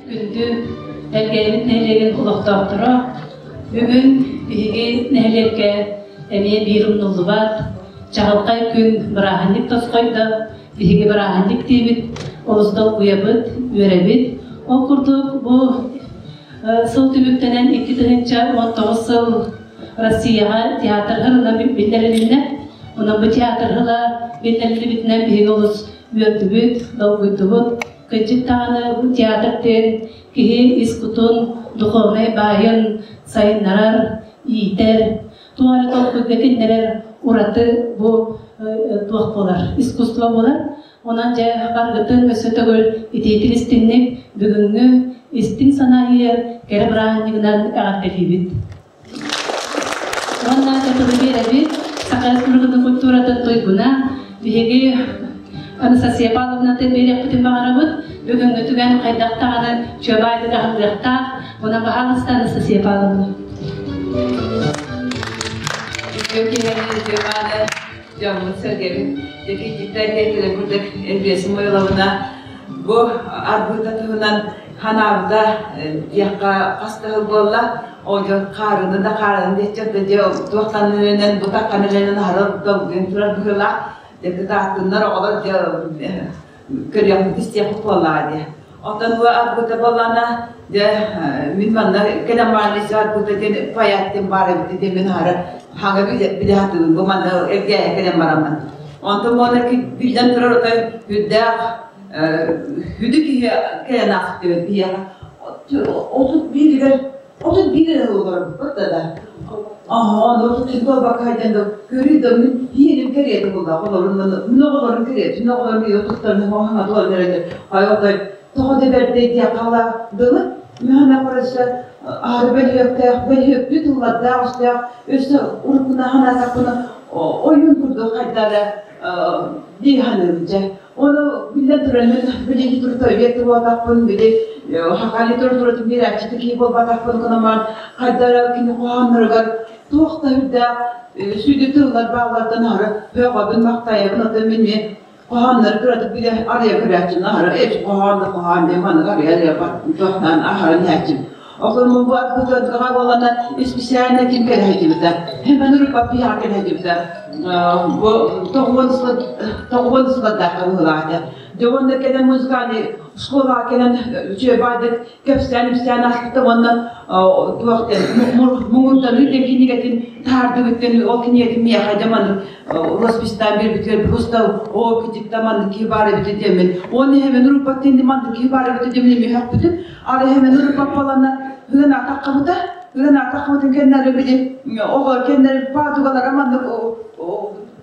Күндү Элгээйибит нэһилиэгин олохтоохторо, бүгүн биһиги нэһилиэккэ эмиэ биир умнуллубат чаҕылхай күн бырааһынньык тосхойдо. Биһиги бырааһынньык диибит, олус долгуйабыт, үөрэбит. Ол курдук бу сыл түмүктэнэн 2019 сыл Россияҕа театр сыла биллэрилиннэ. Онон бу театр сыла биллэриллибитинэн биһиги олус үөрдүбүт, долгуйдубут. Кырдьык даҕаны бу театр диэн киһи ис кутун, духовнай баайын сайыннарар, иитэр, туох эрэ толкуйга киллэрэр ураты бу туох буолар, искусство буолар. Онон дьэ барыгытын өссө төгүл итиитик истиҥник бүгүҥҥү истиҥ санаа иһэр кэрэ бырааһынньыгынан эҕэрдэлиибит. Уонна тылы биэрэбит Саха Республикатын культуратын туйгуна биһиги Анастасия Павловнатын биэриэхпитин баҕарабыт. Бүгүҥҥү түгэн хайдах даҕаны чуобаайдык аһыллыахтаах. Онон баһаалыста Анастасия Павловна. Үтүө киһини үтүө мааны дьоммут сэргэбит дьэкийтиттэн кэлэ курдук Элбиэсин Мойловна бу арбыта туһунан ханаабыта диэххэ хас да сыл буолла. Ол дьон хаарыны да хаарыны диэччи да дьэ туохтан бу таххан үлэнэн аһара долгуйан турар быһыылаах. Дьэ кытааттыннар оҕолор дьэ көрүөхпүт истиэхпит буоллаҕа дии. Оттон бу арбыта буоллаҕына дьэ мин манна кэлэн баран ис арбыта диэн паят диэн баар эбит диэн мин аһара хаҥа билэ сатыыбын бу манна эргээйэ кэлэн бараммын. Онтон буолла биллэн турар отой үрдээх хүдү киһи кэлэн аахтыбыт биһиэхэ 31-игэр 31 эрэ олорбуппут да да. Аһаа, ну тут буолбакка да көрүү да мин иэним кэриэтэ буолла оҕолорун мин оҕолорун кэриэтэ мин оҕолорум ийэ тустарын хоһоно туолан эрэллэр хай отой тоҕо да бэрдэй диэххэ дылы мөһөнө көрөсө аһары бөлүһүөктээх бөлүһүөктүү тыллардаах өстөөх өссө уруккуна санаатахпына ойуун курдук хайдара дии саныыбын дьэ Ону биллэн турар, мин билиги турта үйэ туруотахпын, били хахали тура-туратын биэрээччи киһи буолбатахпын гынан хайдара кини хоһоонноругар туох да үрдээх сүдү тыллар бааллартан аһара һөөҕөбүн, махтайабын, оттон мин эмиэ хоһооннору кыратык билэ арыйа көрөөччүм аһара эч хоһоон да хоһоон диэн маннык арыйа арыйа туохтаан аһаран иһээччим. Оҕолорум бу арбытыгар буолана специально ким кэлэһитибитэ. Hemen ырыппат биһиэхэ кэлэһитибитэ. Бу тоҕуон сыладаахха быһыылаах Дьэ уонна кэлэн музыкальный школаҕа кэлэн үчүгэй баайдык кэпсээн-ипсээн ааспыта уонна туох диэн муҥурданыы диэн кинигэтин таһаардыбыт диэн ол кинигэтин миэхэ дьэ маннык роспистаан биэрбитигэр просто оо китикта маннык киһи баар эбит диэммин уонна эһэбин уруппат диэн маннык киһи баар эбит диэммин эмиэ Ары эһэбин ырыппаппалана ыан атаххабыта, ыан атаххабытын кэннэри били оҕолор кэннэри паадугалара маннык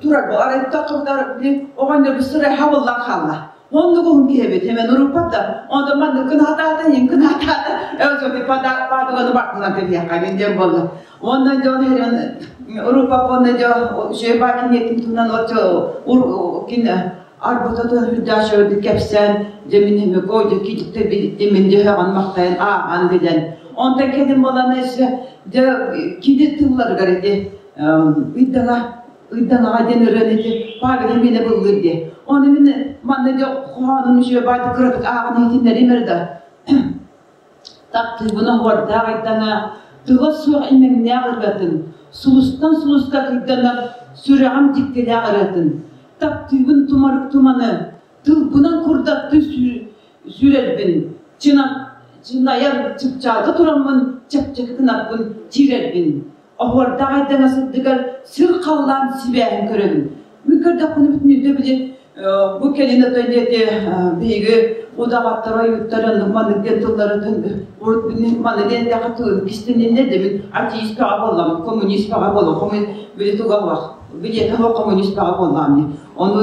турар бу арай таххабытар били оҕонньор сырай хабыллан хаалла. Оннук уһун киһибит hemen уруппат да онтон маннык кынаатаата иин кынаатаата эвзоти паадуганы бартынан кэлиэххэ мин диэн буолла. Онно дьон херен уруппап онно дьон үчүгэй баа киниэтин туһунан отчо кин Арбытатын үрдээх кэпсээн дьэ мин эмико дьэ кидикте билиттим мин дьэ махтайан ааҕан билэн онтон кэлин буолан өссө дьэ кини тылларыгар ити ыйдаҥа ыйдаҥаҕа диэн ырыан ити Павел миэнэ быллыр диэ ону мин манна дьэ хоһоонун үчүгэй баайдык кыратык ааҕан иһитиннэриим эрэ да Таптыыбын оһуордаах ыйдаҥа, тыла суох имэҥнээх ырыатын, сулустан сулуска кыйданар сүрэҕим дьиктилээх ырыатын. Таптыыбын тумарык туманы, тылбынан курдаттыы сүүрэрбин, чынайар чыпчаалга тураммын чэпчэки гынарбын тиирэрбин. Оһуордаах айдаҥа сырдыгар сир халлаан сибээһин көрөбүн. Мин көрдөхпүнэ бүтүннүүтэ били бу кэлин отой диэти биһиги удаҕаттар ойууттар оннук маннык диэн тыллары урут манна диэн эттэххэ тылын кистэниннэ да мин атеист бөҕө буоллам коммунист бөҕө буоллам били туга суох билиэтэ суох коммунист бөҕө буоллаҕым дии ону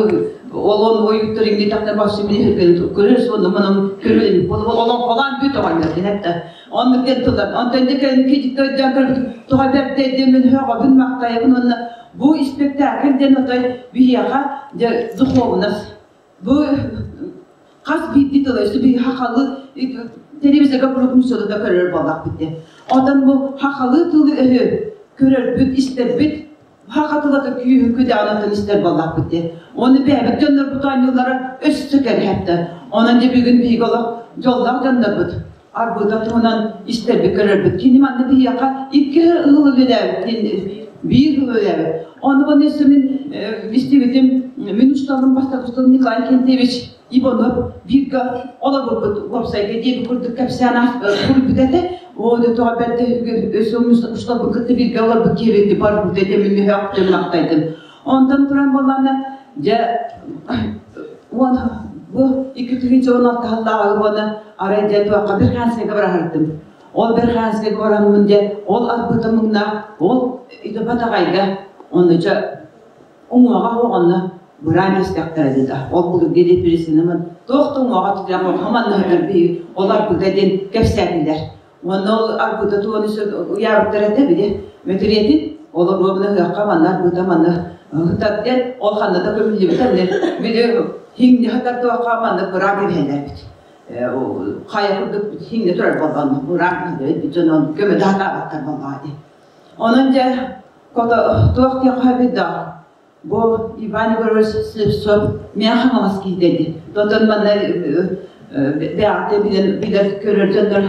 ол ону ойууттар иҥнитэхтэр бахсы мин көрөр суонна манан көрүлүн олоҥхолоон бүт оҕонньор диэн этте Оннук диэн тыллар. Онтон дьэ кэлин киһи көрбүтүм, тоҕо бэрдэй диэммин һөөҕөбүн, махтайабын уонна бу испэктээкил диэн отой биһиэхэ дьэ духуобунас. Бу хас биирдии тыла өссө биһи хахалы телевизорга куруук мусуода да көрөр буоллахпыт диэн. Онтон бу хахалы тылы өһү көрөрбүт, истэрбит Саха тылата күүһүн күдэҕин истэр буоллахпыт дии. Оны бэйэбит дьоннорбут оонньууллара өссө кэрэһэттэ. Онон дьэ бүгүн биһиги олох дьоллоох дьоннорбут. Арбыта туһунан истэрбит көрөрбүт. Кини манна биһиэхэ икки ыһыл үлэлээбит, биир ыһыл үлэлээбит. Ону маны өссө мин истибитим, мин учууталым бастакы учууталым Николай Кентьевич Иванов бииргэ олорбуппут уопсайга диэби курдук кэпсээн суруйбут этэ. Оо, тоҕо бэрт өссө учууталбын кытта бииргэ олорбут киһи барбыт этэ, мин мөһөөхтүм махтайдым. Онтон туран буоллаҕына, дьэ, уон бу 2016 сыллааҕы уонна арай дьэ туохха Верхоянскайга бараһырдым. Ол Верхоянскайга бараммын дьэ, ол арбыта муҥнаах, ол Итопатаҕайга, онно дьэ уҥуоҕа оҕонно быраан кэстэхтэрэ дии ол былыргы депрессиянамын туох да уҥуоҕа түтэх манна биһиги ол арбыта диэн кэпсээтилэр. Уонна ол арбыта туону уйаабыттар этэ били мэтириэтин ол оруобуна ыһыахха манна арбыта манна ыһытар диэн ол ханна да көмүллүбүт эмне били хиҥни хатар туохха манна быраап иһэлэрбит хайа курдук хиҥни турар болҕонно быраап иһэлэрбит дьонон көмө да хатаабаттар болҕаа дии онон дьэ кото туох диэххэ эбит да Бу Иван Егорович Слепцов миэхэ Хаҥалас киһитэ дии. Онтон манна бэйэҕитэ билэн билэр көрөр дьоннор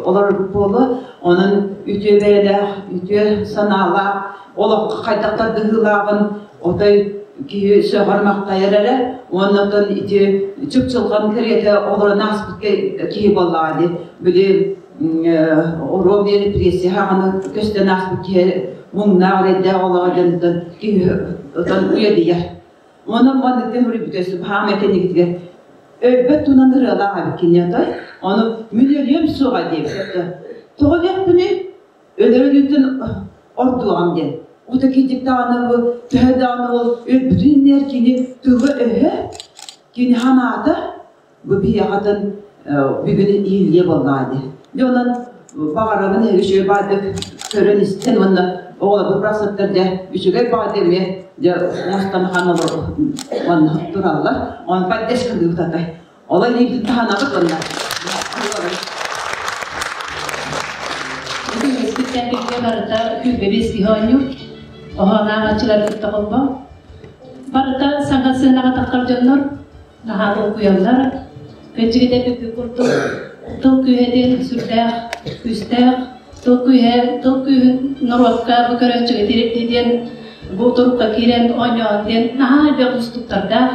олорор буолуо. Онон үтүө бэйэлээх, үтүө санаалаах, олоххо хайдах тардыһыылааҕын отой киһи сөҕөр-махтайар эрэ. Уонна оттон ити чыпчылҕан кэриэтэ олорон ааспыт киһи буоллаҕа дии. Били оруо репрессия хаҕаны көстөн ааспыт киһи муҥнаах эрэйдээх олоҕо дьонтон киһи отон уйадыйар. Онон манныктан суруйбута субхаама кэннигитигэр өлбөт тунан ырыалаах эбит кини отой. Ону мин өлүөм суоҕа диэбит. Тоҕо диэхпиний? Өлөр өлүүтүн ордуоҕум диэн. Ута киирдик даҕаны бу төһө даҕаны ол өлбүтүн иннигэр кини тыла-өһө, кини ханаата бу биһиэхэтин бүгүн иһиллиэ буоллаҕа дии. Дьэ онон баҕарабын үчүгэй баайдык көрөн-истэн уонна оҕолорбут барахсаттар дьэ үчүгэй баҕа эмиэ дьэ оҥостон хаан уонна тураллар. Онон поддержкалыыбыт атай. Олой илиибитин таһанабыт уонна Бүгүн испиктээкилгэ барыта 25 киһи оонньуур. Оһоон ааҕааччылары кытта холбоо. Барыта саҥа сыанаҕа таххар дьоннор наһаа долгуйаллар. Кырдьыгыта эппиппит курдук, тыл күүһэ диэн сүрдээх күүстээх, тыл күүһэ, тыл күүһүн норуокка бу көрөөччүгэ тириэрдии диэн бу турукка киирэн оонньоон диэн наһаа элбэх уустуктардаах.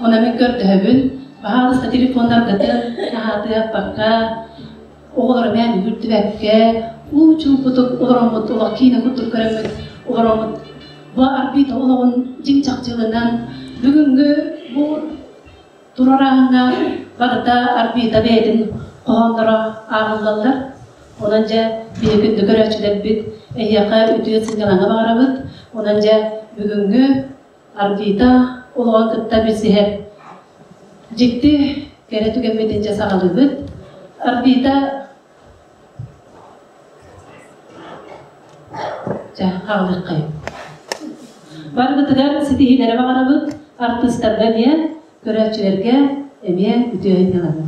Онон мин көрдөһөбүн, баһаалыста телефоннаргытын наһаатыаппакка, оҕолору мээн үһүрдүбэккэ, уу чуумпутук олороммут, олох киинэ курдук көрөммүт олороммут бу Арбита олоҕун дьиҥ чахчылынан бүгүҥҥү бу турар ааһыҥҥа барыта Арбита бэйэтин хоһоонноро ааҕыллаллар. Онон дьэ биһиги күндү көрөөччүлэрбит эһиэхэ үтүө сынньалаҥы баҕарабыт. Онон дьэ бүгүҥҥү Арбита олоҕун кытта билсиһэр дьикти кэрэ түгэммитин дьэ саҕалыыбыт. Арбита Чэ, хаалыаххайын. Барыбытыгар ситиһиилэри баҕарабыт, артыыстарга эмиэ, көрөөччүлэргэ эмиэ үтүө сынньалаҥы.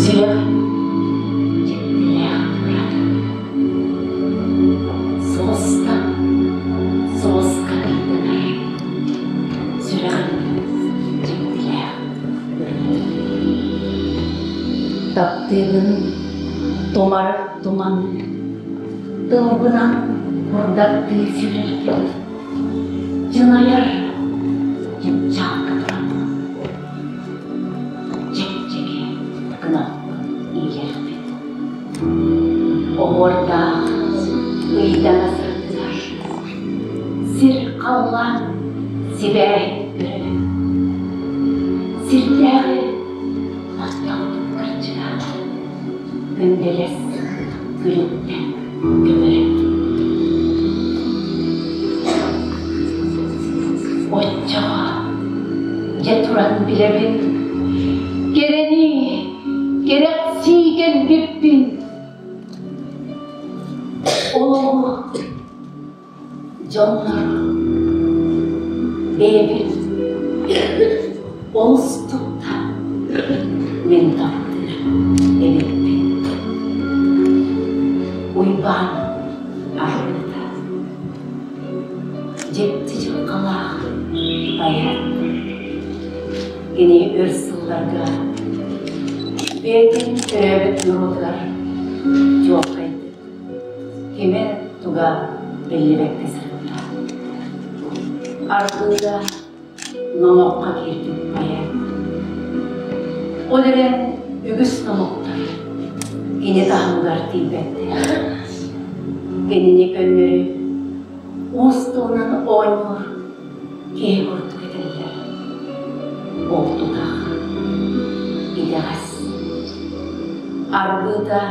Сүрэх дьиктилээх ураты. Сулуста сулуска ыйданар. Сүрэҕим дьиктилээх Таптыыбын тумар туман, тылбынан курдаттыы сүүрэрбин, дьынайар чыпчаалга тураммын, чэпчэки гынаппын иилэрбин. Оһуордаах ыйдаҥа сырдыгар. Сир-халлаан сибээһин көрөбүн. Сирдээҕи тапталбыт кырдьыга күндэлэс күлүктэн көмөрүн. Оччоҕо дьэ туран билэбин, кэрэни кэрэхсии кэлбиппин. Олоҕу дьоннор бэйэбин олус тутта мин таптыыр эбиппин. Уйбаан арыыта дьикти дьылҕалаах поэт. Кини өр сылларга бэйэтин төрөөбүт норуотугар чуолкайдык кимэ туга биллибэккэ сырытта. Аргыыда номоххо киирбит поэт. Ол эрэн үгүс номохтор кини таһымыгар тиийбэттэр. Кинини көннөрү уус тылынан оонньуур киһи курдук этэллэр. Ол тутах, итэҕэс. Аргыыта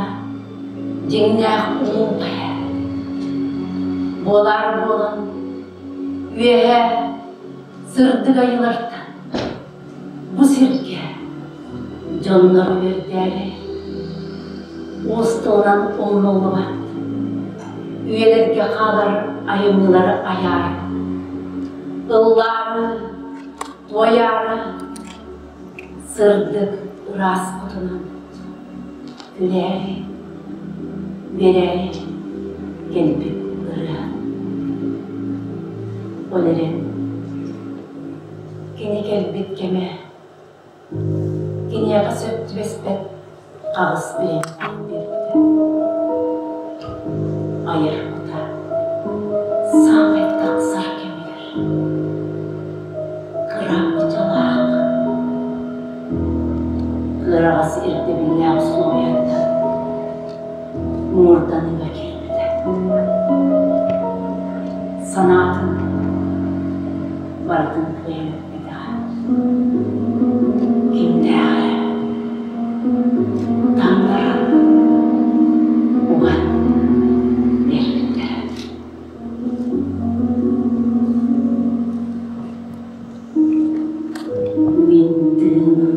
дьиҥнээх улуу хайа. Буолаар буолан, үөһэ сырдык айылартан бу сиргэ дьоннор үөрдээри уус тылынан умнуллубат үйэлэргэ хаалар айымньылары айаары, ыллаары, туойаары сырдык ыраас кутунан күлээри, үөрээри кэлбит ырыа. Ол эрэн кини кэлбит кэмэ киниэхэ сөп түбэспэт хаҕыс бириэмэҕэ биэрбитэ. Айар кута саамай тахсар кэмигэр кыра удьалаах, кыараҕас ирдэбиллээх усулуобуйаттан муҥурданыыга киирбитэ. Санаатын барытын кыайан эппэтэҕэ. Кимнээҕэ таҥнаран уган биэрбиттэрэ. Мин тыыным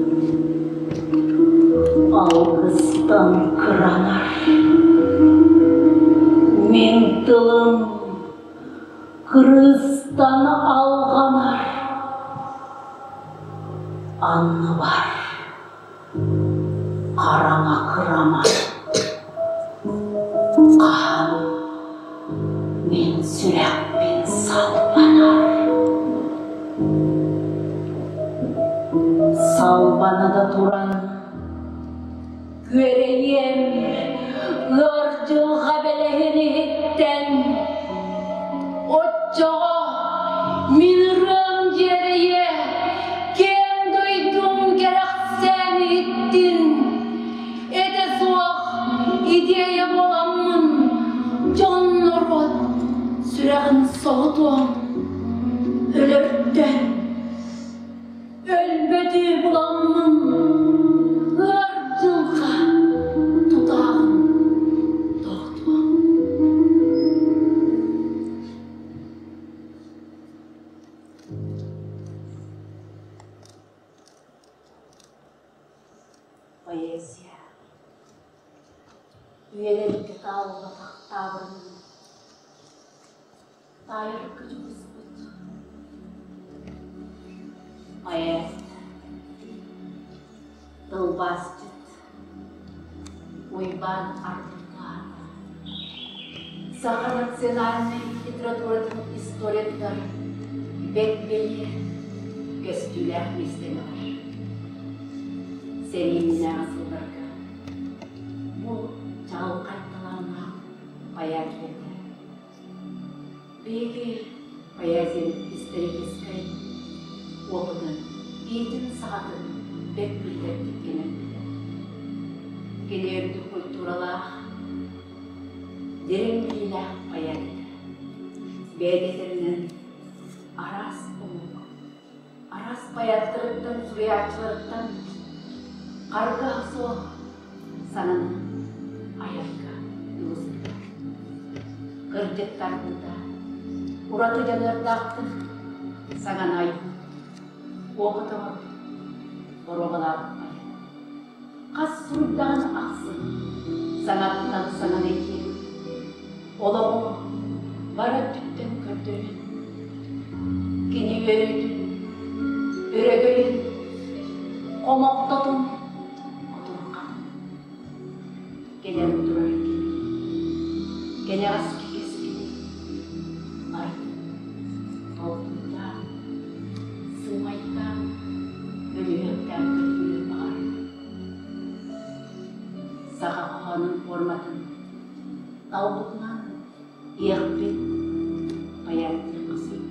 алгыстан кыранар. Мин тылым кырыыстан алҕанар. Анныбар хараҥа кырама хаһан мин сүрэхпин салбанар. Салбана да туран күөрэйиэм ыар дьылҕа бэлэһин иһиттэн оччоҕо мин ырыам дьиэрэйиэ киэҥ дойдум кэрэхсээн иһиттин этэ суох идиэйэ буоламмын дьон норуот сүрэҕин соһутуом өлөртөн Өлбөтү буламмын ыар дьылҕа тутааҕын тохтуом. Поэзия үйэлэргэ тааллатах таабырын таайарга дьулуспут поэт, тылбаасчыт Уйбаан Арбутаана саха национальнай литературатын историятыгар бэрт бэлиэ көстүүлээх миэстэни ылар. Сэрии иннинээҕи сылларга бу чаҕылхай талааннаах поэт үлэтэ Биһиги поэзия историческай опытын иитин-саҕатын бэрт биллэрдик кэнэппитэ. Кини үрдүк культуралаах, дириҥ билиилээх поэт этэ. Бэйэтэ этэринэн, поэттарыттан, суруйааччыларыттан харгыһа суох саҥаны айарга дьулуспута. Кырдьык тардыыта, ураты дьаныардаахтык саҥаны айбыт, опыт оҥорбут, боруобалаабыт поэт. Хас суруйдаҕын ахсын саҥаттан саҥаны этиэ, олоҕу бары өттүттэн көрдөрөн, кини үөрүүтүн, өрөгөйүн, хомолтотун кутурҕанын кэлэн турар кини, кэнэҕэски кэскили барытын толкуйдаан, сыымайдаан бөлүһүөктээн көрдүүрүн баҕарар. Саха хоһоонун форматын талбытынан иэхпит поэттыахха сөп.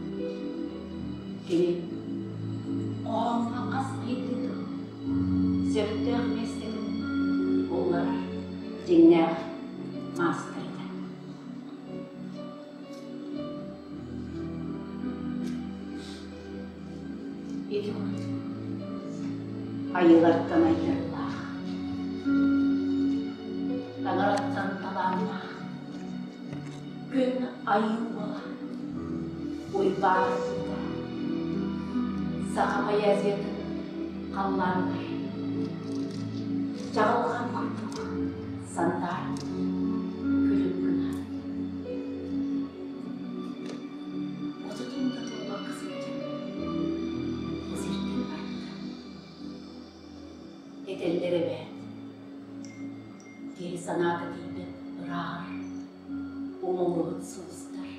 Кини хоһооҥҥо хас биирдии тыл сөптөөх миэстэтин булларар дьиҥнээх маастар этэ. Ити курдук айыылартан айдарылаах, таҥараттан талааннаах күн айыы уола Уйбаан Арсыыта саха поэзиятын халлааныгар чаҕылҕан курдук сандаар күлүм гына Отутун да туолбакка сылдьан бу сиртэн барбыта. Этэллэр эбээт, киһи санаата тиийбэт ырааҕар умуллубут сулустар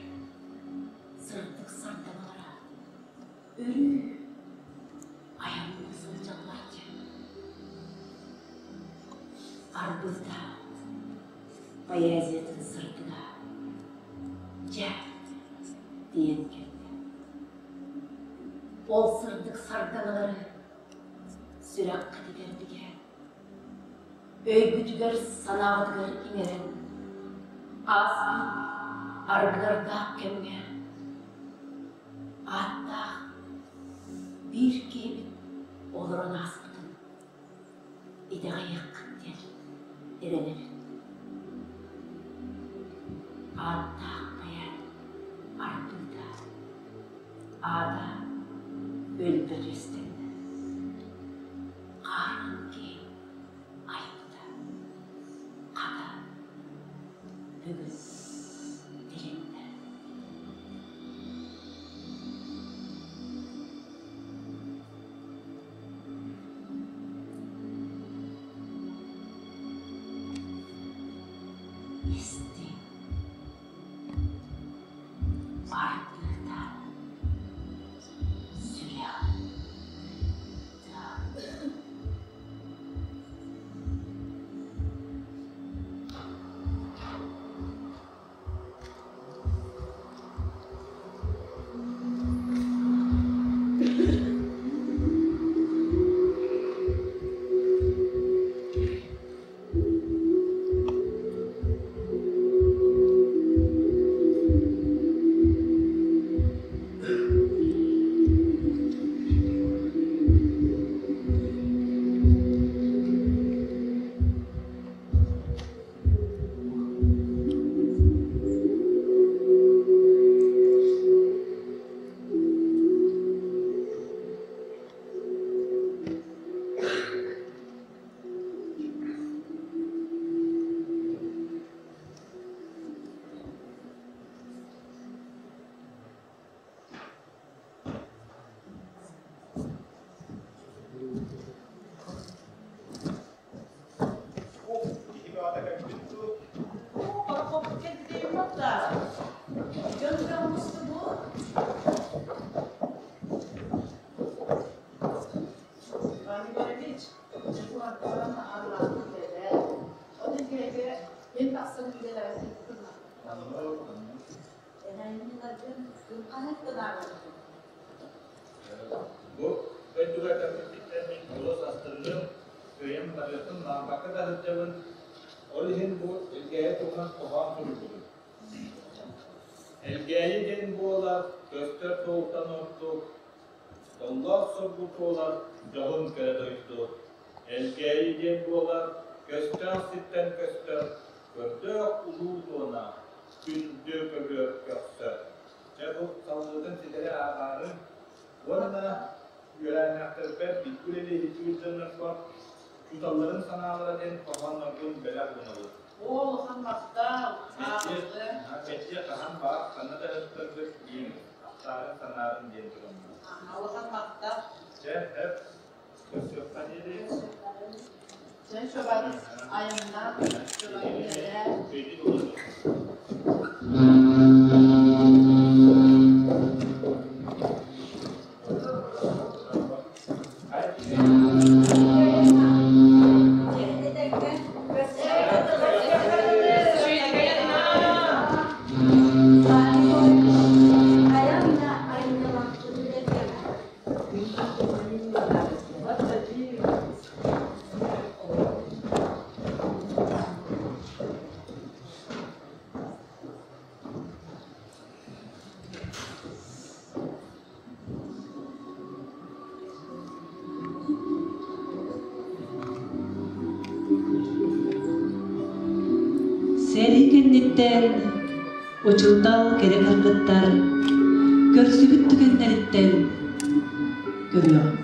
сырдык сардаҥалара өрүү айанныы сылдьаллар диэн. Арбыта поэзиятын сырдыга дьэ диэн кэллэ. Ол сырдык сардаҥалары сүрэххитигэр бигээн, өйгүтүгэр санааҕытыгар иҥэрэн, ааспыт аргыардаах кэмҥэ ааттаах биир киһибит олорон ааспытын итэҕэйиэххит диэн эрэнэбин. Ааттаах поэт арбыыта, аата өлбөт үөстэннэ. Хаарыан киһи айбыта, хата бүгүн тилиннэ. Истиҥ, аргыта, сүрэх Бу дойдуга кэлбиппиттэн мин олус астынным, кыайан барыахпын баҕарбакка да сылдьабын. Ол иһин бу Элгээйи туһунан хоһоон суруйбутум. Элгээйи диэн буолар, көстөр суолтан ордук. Дьоллоох соргу буолар дьоһун кэрэ дойду. Элгээйи диэн буолар көстөөх сиртэн көстөр көрдөөх улуу туона, күндү көбүөр көхсө. Дьэ бу салгыытын ситэри ааҕаарыҥ уонна үөлээннээхтэрбэр бииргэ үлэлиэһитиир дьоннорбор учууталларын санаалара диэн хоһооннорбун бэлэх уунабын. Оо, улахан махтал! Мэччиэ, мэччиэ хаһан баар ханна да ыттаргыт диэн ахтаарын санаарын диэн тураммын. Улахан махтал! Чэ, эп, көрсүөххэ диэри. Чэ, шобарыс айаннаах, шобарыс Сэрии кэнниттэн учуутал кэрэ кыргыттар көрсүбүт түгэннэриттэн көрүөҕүҥ.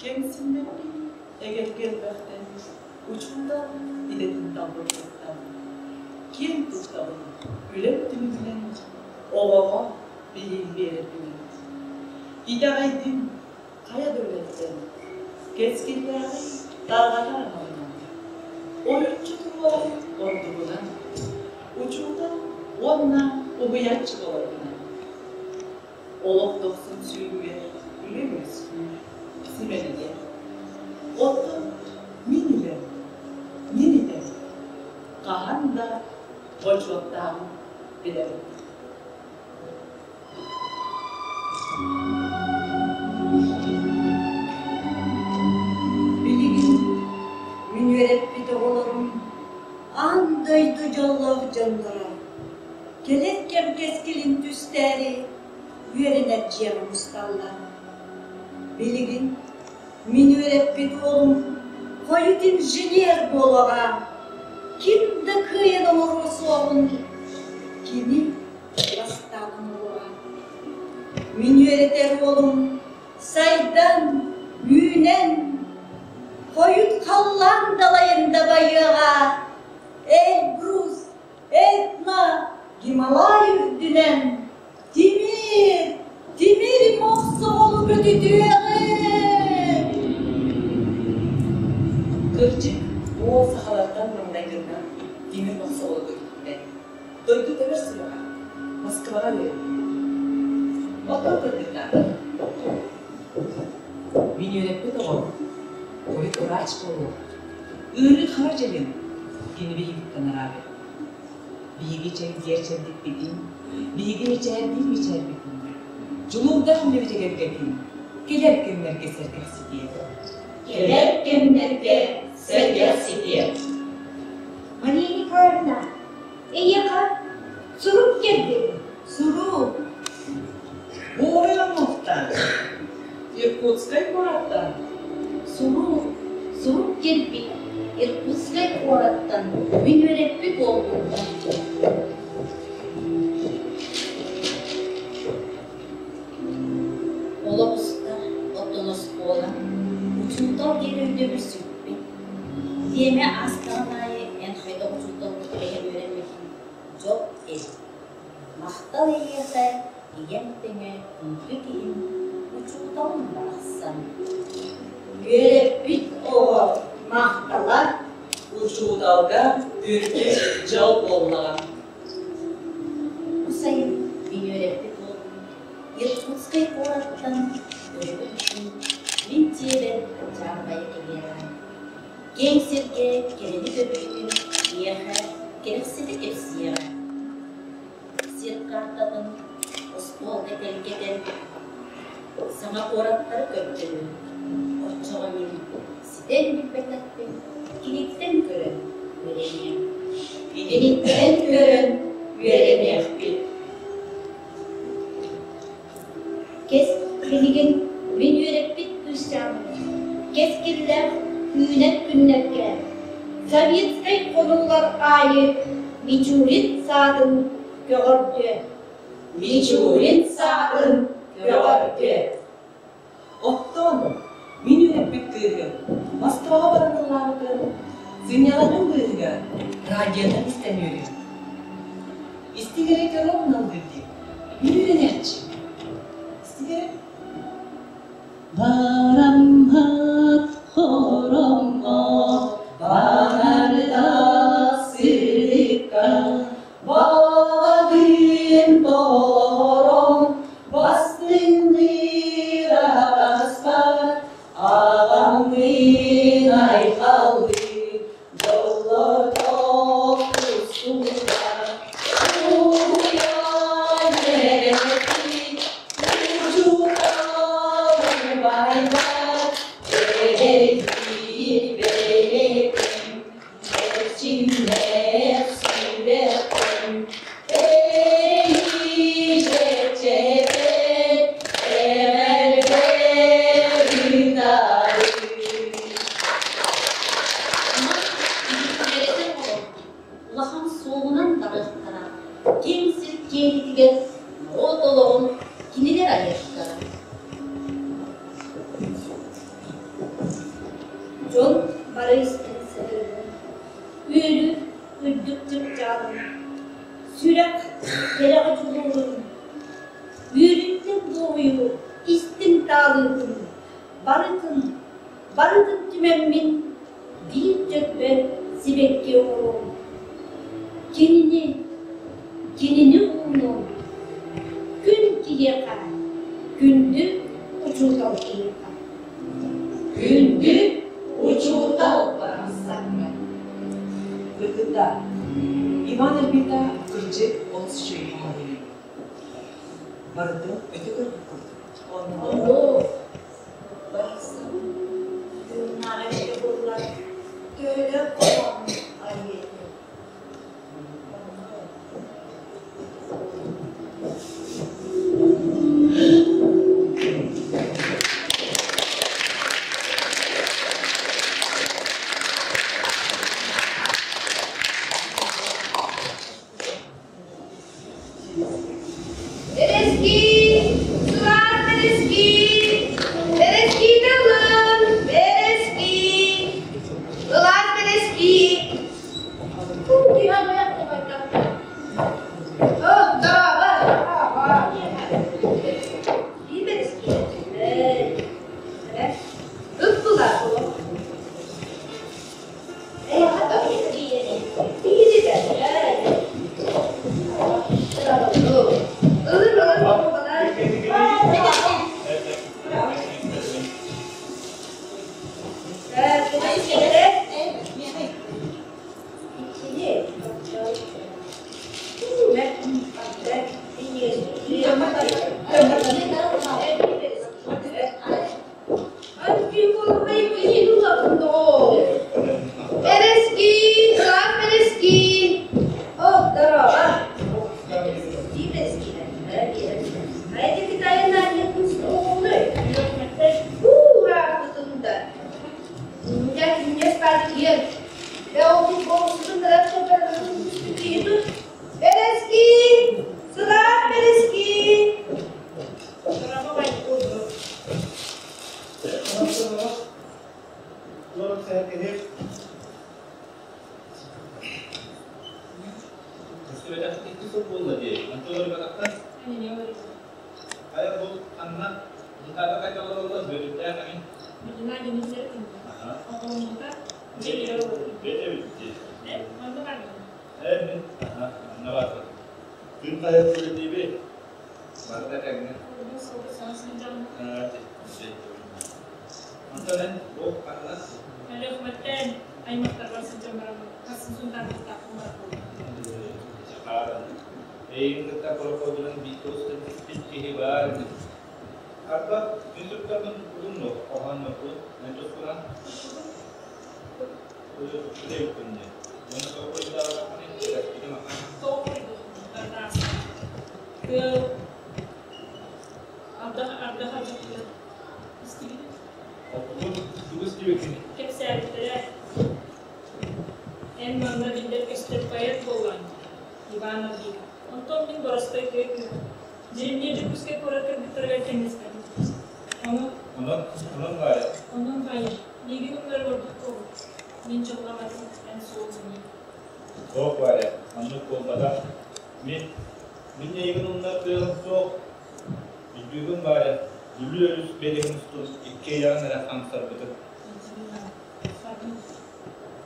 Кэмсиммэппин эгэлгэ элбэхтэн, учуутал идэтин талбыппыттан. Киэн туттабын үлэм түмүгүнэн оҕоҕо билии биэрэрбинэн. Итэҕэйдим хайа да үлэттэн, кэскиллээҕи тарҕатар аналынан. Ойуччу туруорар ордугунан, учуутал уонна уһуйааччы буоларбынан. Олох дохсун сүүрүгэр үлэ үөскүүр, симэлийэр. Оттон мин үлэм, мин идэм хаһан да бочуоттааҕын билэбин. Билигин мин үөрэппит оҕолорум аан дойду дьоллоох дьонноро кэлэр кэм кэскилин түстээри үөрэнэр дьиэҕэ мусталлар. Билигин мин үөрэппит уолум хойут инженер буолуоҕа, ким да кыайан оҥоруо суоҕун кини бастаан оҥоруоҕа. Мин үөрэтэр уолум сайдан, үүнэн, хойут халлаан далайын дабайыаҕа, Эльбрус Этно Гималай үрдүнэн тимир, тимир мохсоҕолу көтүтүөҕүҥ! Кырдьык, уол сахалартан маҥнайгыннан тимир мохсоҕолу көтүппүтэ. Дойду тэбэр сүрэҕэ Москваҕа үөрэммит. Оттон кыргыттар Мин үөрэппит оҕом хойут врач буолуо. Ыарыы хара дьайын кини биһигиттэн араабыт. Биһиги чэйдиэр чэбдикпитин, биһиги мичээрдиир мичээрбитин, дьулуурдаах үлэбит эгэлгэтин кэлэр кэмнэргэ сэргэхситиэ. Кэлэр кэмнэргэ сэргэхситиэ. Мария Николаевна, эйиэхэ сурук кэлбит. Сурук? Иркутскай куораттан мин үөрэппит уолбун Олох устар, оттон оскуола, учуутал диэн өйдөбүл сүппүт. Тиэмэ аастаҕын аайы эн хайдах учууталга түбэһэн үөрэммитин дьол эбит. Махтал эйиэхэ, ийэм тэҥэ күндү киһим, учууталым барахсан. Үөрэппит оҕо махтала Учууталга үрдүк дьол буоллаҕа. Бу сайын мин үөрэппит уолум Иркутскай куораттан өрөбүл күн мин дьиэбэр дьаарбайа кэлиэҕэ. Киэҥ сиргэ кэрэни көрбүтүн миэхэ кэрэхсэтэ кэпсиэҕэ. Сир картатын остуолга тэлгэтэн саҥа куораттары көрдөрүө. Оччоҕо мин ситэн билбэтэхпин киниттэн көрөн үөрэниэм. Киниттэн көрөн үөрэниэхпит. Кэс билигин мин үөрэппит кыысчааным кэскиллээх үүнэр күннэргэ советскай хонуулар аайы Мичурин саадын көҕөрдүө. Мичурин саадын көҕөрдүө. Оттон мин үөрэппит кыыһым Москваҕа баран ыллаабытын сынньалаҥын быыһыгар радионан истэн үөрүөм. Истиҥ эрэ көрө ыллыыр дии. Мин үөрэнээччи. Истиҥ эрэ. Бараммат хороммо баҕардаах сырдыкка Баҕагын толорон бастыҥныыр аспар аҕаммын айхаллыы дьоллордоох тустууга уһуйан эрэбит учуутал убайдар эдэрдии бэйэтин Эрчимнээх сүрэхпин эйиэчэбэт эҕэрдэ ыытабын. Үөрэтэр оҕо улахан суолунан барыахтара, киэҥ сир киэлитигэр норуот олоҕун кинилэр айыахтара. Дьон бары истэн сытыырын, үөрүү үрдүк чыпчаалын, сүрэх кэрэҕэ дьулуурун, үөрүүттэн дуоһуйуу истиҥ таалыытын барытын, барытын түмэммин биир дьөрбө сибэкки оҥоруом. Кинини, кинини уунуом, күн киһиэхэ, күндү учуутал киһиэхэ. Күндү учуутал барахсаҥҥа. Кыргыттар, Иван Арбита кырдьык олус үчүгэй хоһоон Барытын өтө көрбүт курдук. Онно барахсан тыыннаах эбитэ буоллар, төһөлөөх хоһоон айыа этэ. Бэрэскии, сылаас бэрэскии, бэрэскиитэ ылын, бэрэскии, ылаас бэрэскии. Бэрэски! Сылаас бэрэски! Көстүбэтэхпит икки сыл буолла дии. Онтон олорбатахтар. Хайа бу ханна Мытаата хайда олороллор бөтүттээх эҥин. Аха. Бэт эбит дии. Ээ мин аха манна баатыр. Күн хайа сүрүтиби. Барыта тэҥҥэ. Онтон эн бу ханна? Чахааран. Эйигин кытта прокодунан биир туруста түспүт киһи баар ини. Арба, мин туттарбын тутунну, хоһооннорбун, эн тускунан Үлэбиппин дии. Уонна тоҕо буруйдаабатаххыный, кэтэспитим ахан. Оттубут тугу истибиккиний? Кэпсээбиттэрэ. Эн манна биллэр-көстөр поэт буоллаҥ, Иван Аргиков. Онтон мин боростой тыа кыыһа. Дьиримниэ Дьокуускай куорат кыргыттарыгар тэҥнэспэтим. Ону Онон, онон Варя. Онон Ваня, миигин умнар ордук буолуо. Мин дьылҕам атын, эн суол дьиҥий. Суох, Варя, оннук буолбатах. Мин, мин эйигин умнар кыаҕым суох. Өйдүүгүн Варя, Бүлүү өрүс биэрэгин устун икки ыйаҕын эрэ хамсарбытым.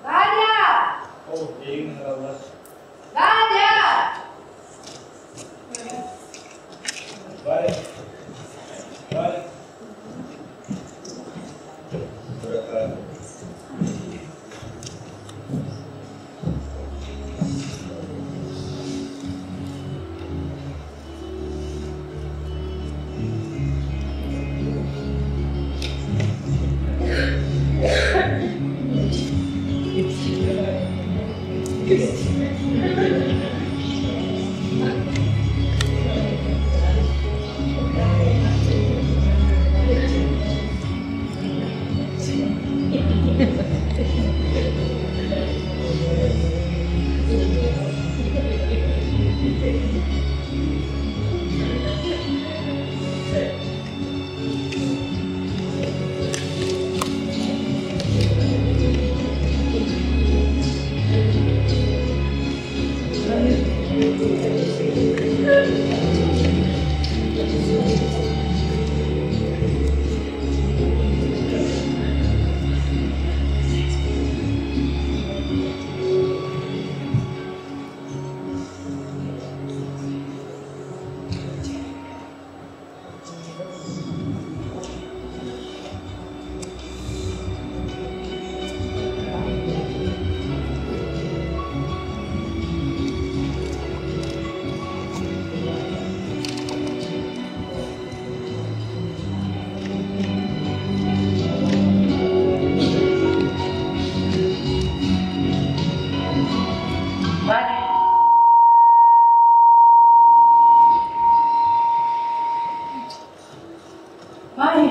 Ваня! Ол эйигин ыҥыраллар. Ваня! Варя! Варя! Быраха. Варя! Варя!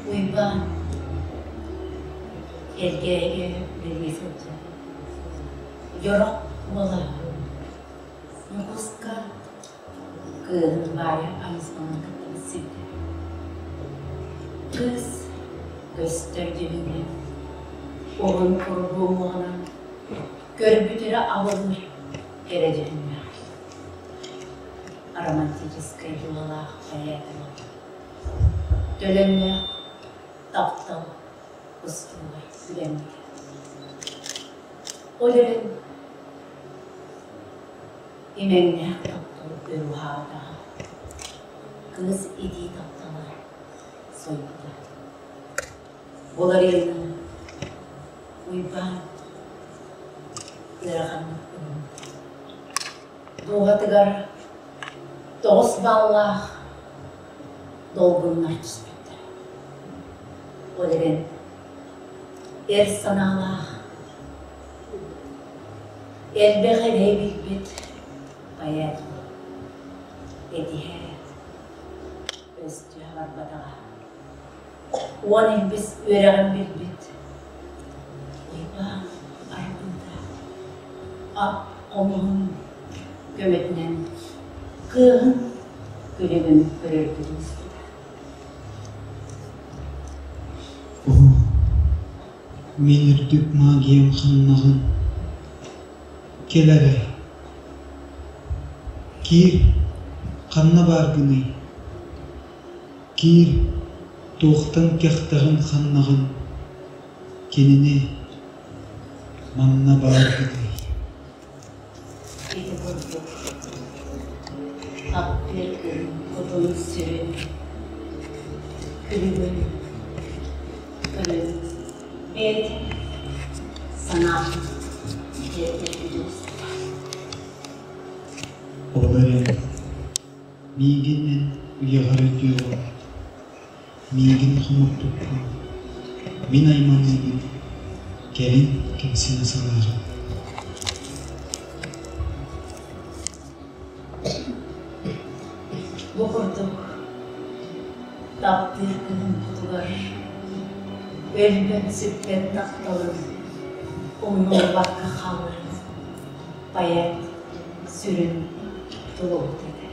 Уйбаан Элгээйигэ үлэлии сылдьар. Дьорох уола Ньукуска кыыһын Варя Айысманы кытта билсибитэ. Кыыс көстөр дьүһүнэ, уһун курбуу уҥуоҕунан көрбүтүрэ абылыыр кэрэ дьүһүннээх. Романтическай дьылалаах поэт Төлөннөөх таптал устуулар үлэммитэ. Ол эрэн имэҥнээх таптал өр уһаабатаҕа. Кыыс итии таптала сойбута. Уларыйыыны Уйбаан ыараханнык ылыммыта. Дууһатыгар тоҕус баллаах долгуннар түспүттэрэ. Ол эрэн эр санаалаах. Элбэх эрэйи билбит поэт этиһэ өстүһэ барбатаҕа. Уон илбис үөрэҕин билбит Уйбаан Арбыта ап хомуһун көмөтүнэн кыыһын күлүгүн көрөргүн испитэ. Оо, мин үрдүк магиям ханнаҕын Кэл эрэ, киир, ханна бааргыный? Киир, туохтан кэхтэҕин ханнаҕын, кинини манна бааргыный? Ити курдук таптыыр күн кутун-сүрүн, күлүгүн көрөн бэйэтин санаатын тиэрдэргэ дьулуспута. Ол эрэн миигин эн үйэҕэр өйдүөҕүҥ, миигин хомоппуккун, мин айманыыбын, кэлин кэмсинэ санааҕын. Бу курдук таптыыр кыһын кутугар өлбөт-сүппэт тапталын умнуллубакка хааларын поэт сүрүн тулуһут этэ.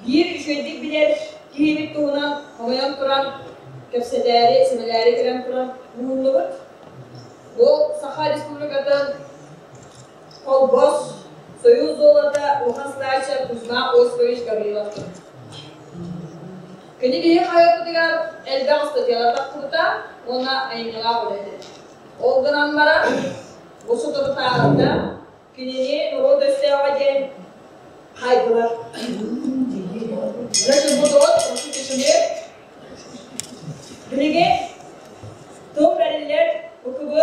Биир үчүгэйдик билэр киһибит туһунан хомойон туран, кэпсэтээри, сэмэлээри кэлэн туран муһуннубут. Бу Саха Республикатын Холбос Союз золота улахан салайааччы Кузьма Осипович Гаврилов. Кини биһи хаһыаппытыгар элбэх ыстатыйалар тахсыбыта уонна айымньылаах үлэ этэ. Ол гынан баран, бу соторутааҕыта кинини норуот өстөөҕө диэн хайдылар. Билиги тыл бэриллэр УКБ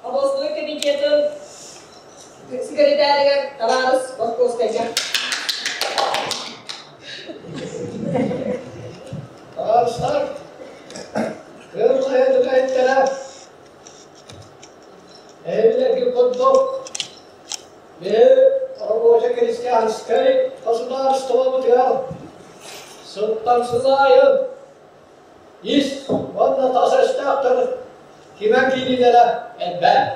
областной комитетын секретарыгар табаарыс Боркуоскайга. Табаарыстар, кыыл хайа түкэйиттэрэ Эһилэрги курдук биһи рабочай крестьянскай государствобытыгар сылтан сыл аайы ис уонна тас өстөөхтөр кимэн киириилэрэ элбээн.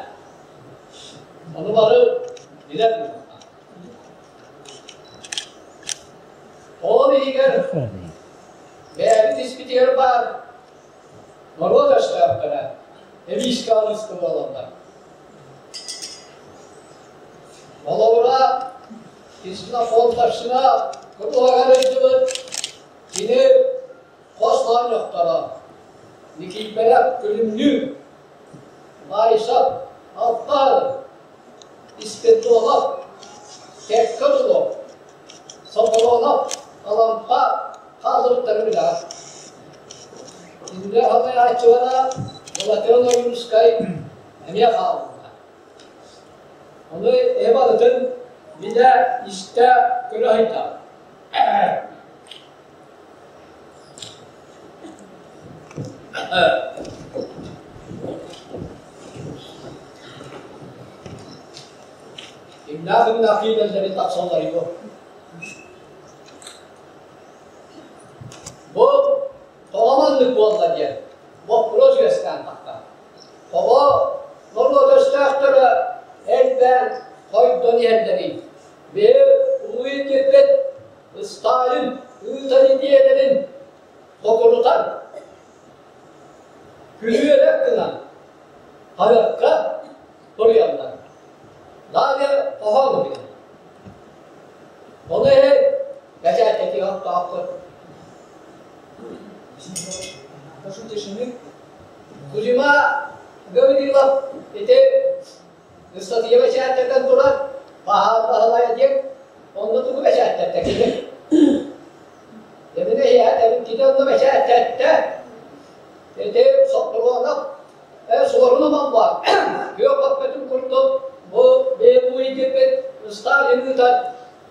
Ону бары билэр Ол иһигэр бэйэбит испитигэр баар норуот өстөөхтөрө эбиискэ алыска буолаллар. Холобура, Ксенофонтовщина кутуһаҕар ыйдыбыт кини хос моонньохторо Никииппэрэп Күлүмнүүр, Маайсап Алтаров, Испирдонов Кэккэ Дулов, Сопронов Алампа хааллыбыттарын билэҕит. Иннэ салайааччылара Былатыан Ойуунускай эмиэ хаалбыта. Ону эһи барытын билэ, истэ, көрө сылдьаҕыт. Кимнээх-кимнээх киирэллэрин тахсалларый бу? Бу тоҕо маннык буолла диэн боппуруос үөскээн тахсар. Тоҕо норуот өстөөхтөрө элбээн хойдон иһэллэрий? Биһи улуу диэппит Сталин ыытар идиэйэлэрин токурутан, күлүөлэк гынан харыакка суруйаллар. Далее хоһоон утуйар. Ону иһин бэчээттэтии оттоохпут. Прошу тишины. Кузьма Гаврилов ити ыстатыйа бэчээттэтэн туран Баһаар Баһылайа диэн онно тугу бэчээттэттэ кини? Дэминэ иһээт эбит онно бэчээттэттэ. Ити Соппуруонап суорун омоллоох күөх өппөтүн курдук бу бэйэбуй диэппит Сталин ыытар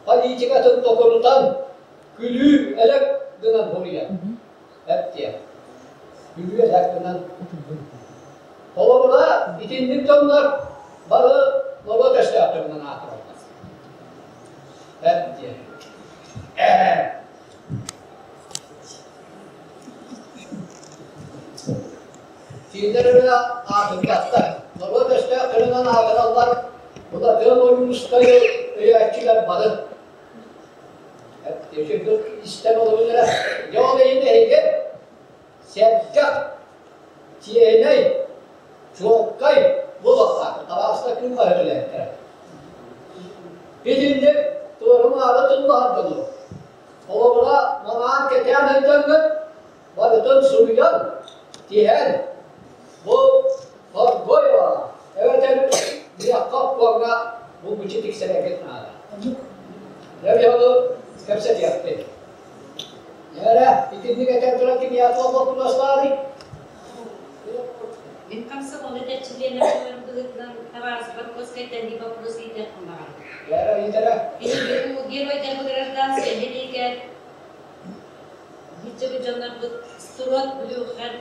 политикатын токурутан күлүү-элэк гынан буруйар. Эп диэн. Күлүү-элэк гынан. Холобура, итинник дьоннор бары норуот өстөөхтөрүнэн аатыраллар. Эп диэн. Кинилэр эрэ аатырбаттар. Норуот өстөөхтөрүнэн аатыраллар. Былатыан Ойуунускайы өйөөччүлэр бары. Истэн олорун эрэ. Дьэ ол иһин эһиги сэргэх, чиэһинэй, чуолкай буолуохтааххыт. Табаарыстар күн хаһыат үлэһиттэрэ. Итинник туору-маары тыллаһар дьону холобура манаан кэтээн сылдьаҥҥыт барытын суруйан, тиһэн, бу Хоргоева эбэтэр Миэхэ оппуоҥҥа булгуччу тиксэрэргит наада. Дьэ ону кэпсэтиэхпит. Эрэ, итинник этэн туран кимиэхэ туох боппуруос баарый? Мин комсомол этэрчилиэнэ буоларым быһыытынан табаарыс Барковскайтан биир боппуруос ыйытыахпын баҕарабын. Эрэ, ыйытара. Биһиги улуу геройдарбыт гражданскай сэриигэ Ньыччыгы дьоннорбут Строд, Блюхер,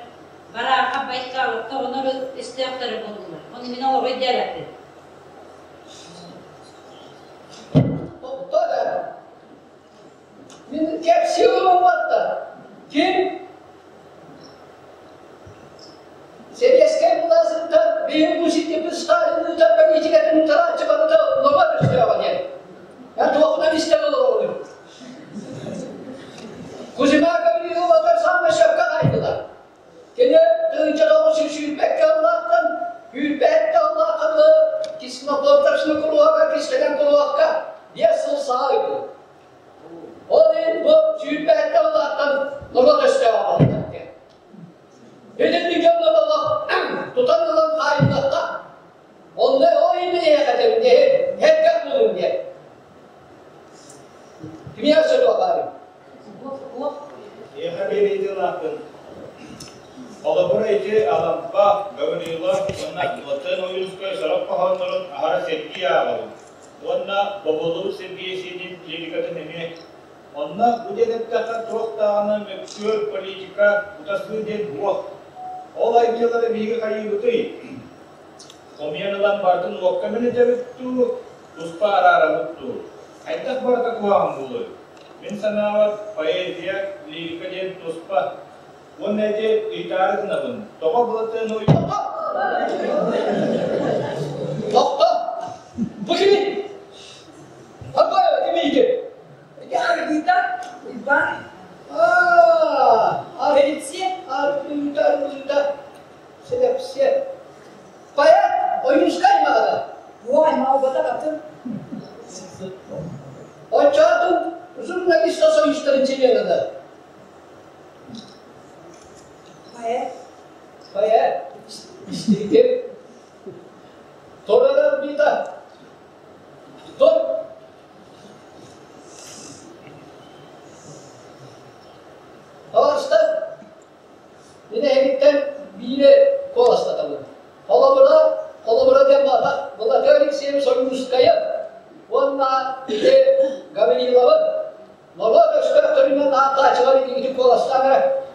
Бараахап, Байкалов тоҕонор өстөөхтөрө буоллулар. Ону мин олоҕу өйдөөбөппүн. Тохтоо эрэ. Мин кэпсии олорбатта. Ким Сэбиэскэй былаасыттан биһиги бу ситиммит Сталин политикатын утарааччы барыта норуот өстөөҕө диэн. Эн туохунан истэн олороҕунуй? Кузьма Гавриловатар саамай сөпкө хаайдылар. Кини 1921 аллаахтан 27 аллаахха дылы кислоплантачный куруһуокка кистэнэн куруһуокка 5 сыл саа ыйбыт. Ол иһин бу 27 аллаахтан норуот өстөөҕө буолбуттар диэн. Итинник дьонно олох тутан ылан хаайыллахха, онно ол иһин эһиэхэ эргэх булуҥ диэн. Кимиэхэ сөтүө Эһиэхэ биэриитин Холобура ити Алампа, Гаврилов уонна Латын Ойуунскай сорох хоһооннорун аһара сэргии ааҕабын уонна Боболуу Сергей Сидин лирикатын эмиэ. Онно бу диэн эттэххэ туох даҕаны мөккүөр, политика, утарсыы диэн суох. Ол айымньылары биһиги хайыыбытый? Хомуйан ылан барытын уокка мэлитэбит дуу, туспа араарабыт дуу? Хайдах барыта куһаҕан буолуой? Мин санаабар, поэзия, лирика диэн туспа. Уонна ити ыйытаары гынабын, тоҕо Былатыан Тохто! Тохто! Бу кими? Арбаева кими ити? Ити аргыыта, Уйбаан. Аа, Полиция. Аргыыта, аргыыта, Селепсия. Поэт Ойуунскай маҕана. Уо, аймаҕа убатах атын. Оччоотун журналиста союзтарын членада. Поэт. Поэт. Истибитим. Торарар бита. Тор. Таҕыста. Мин эһигиттэн биири куоластатабын. Холобура, холобура диэн баата Владимир Алексеевич Ойуунускайы уонна ити Гавриловы норуот өстөөхтөрүнэн ааттааччылар илиигитин куоластаан эрэ.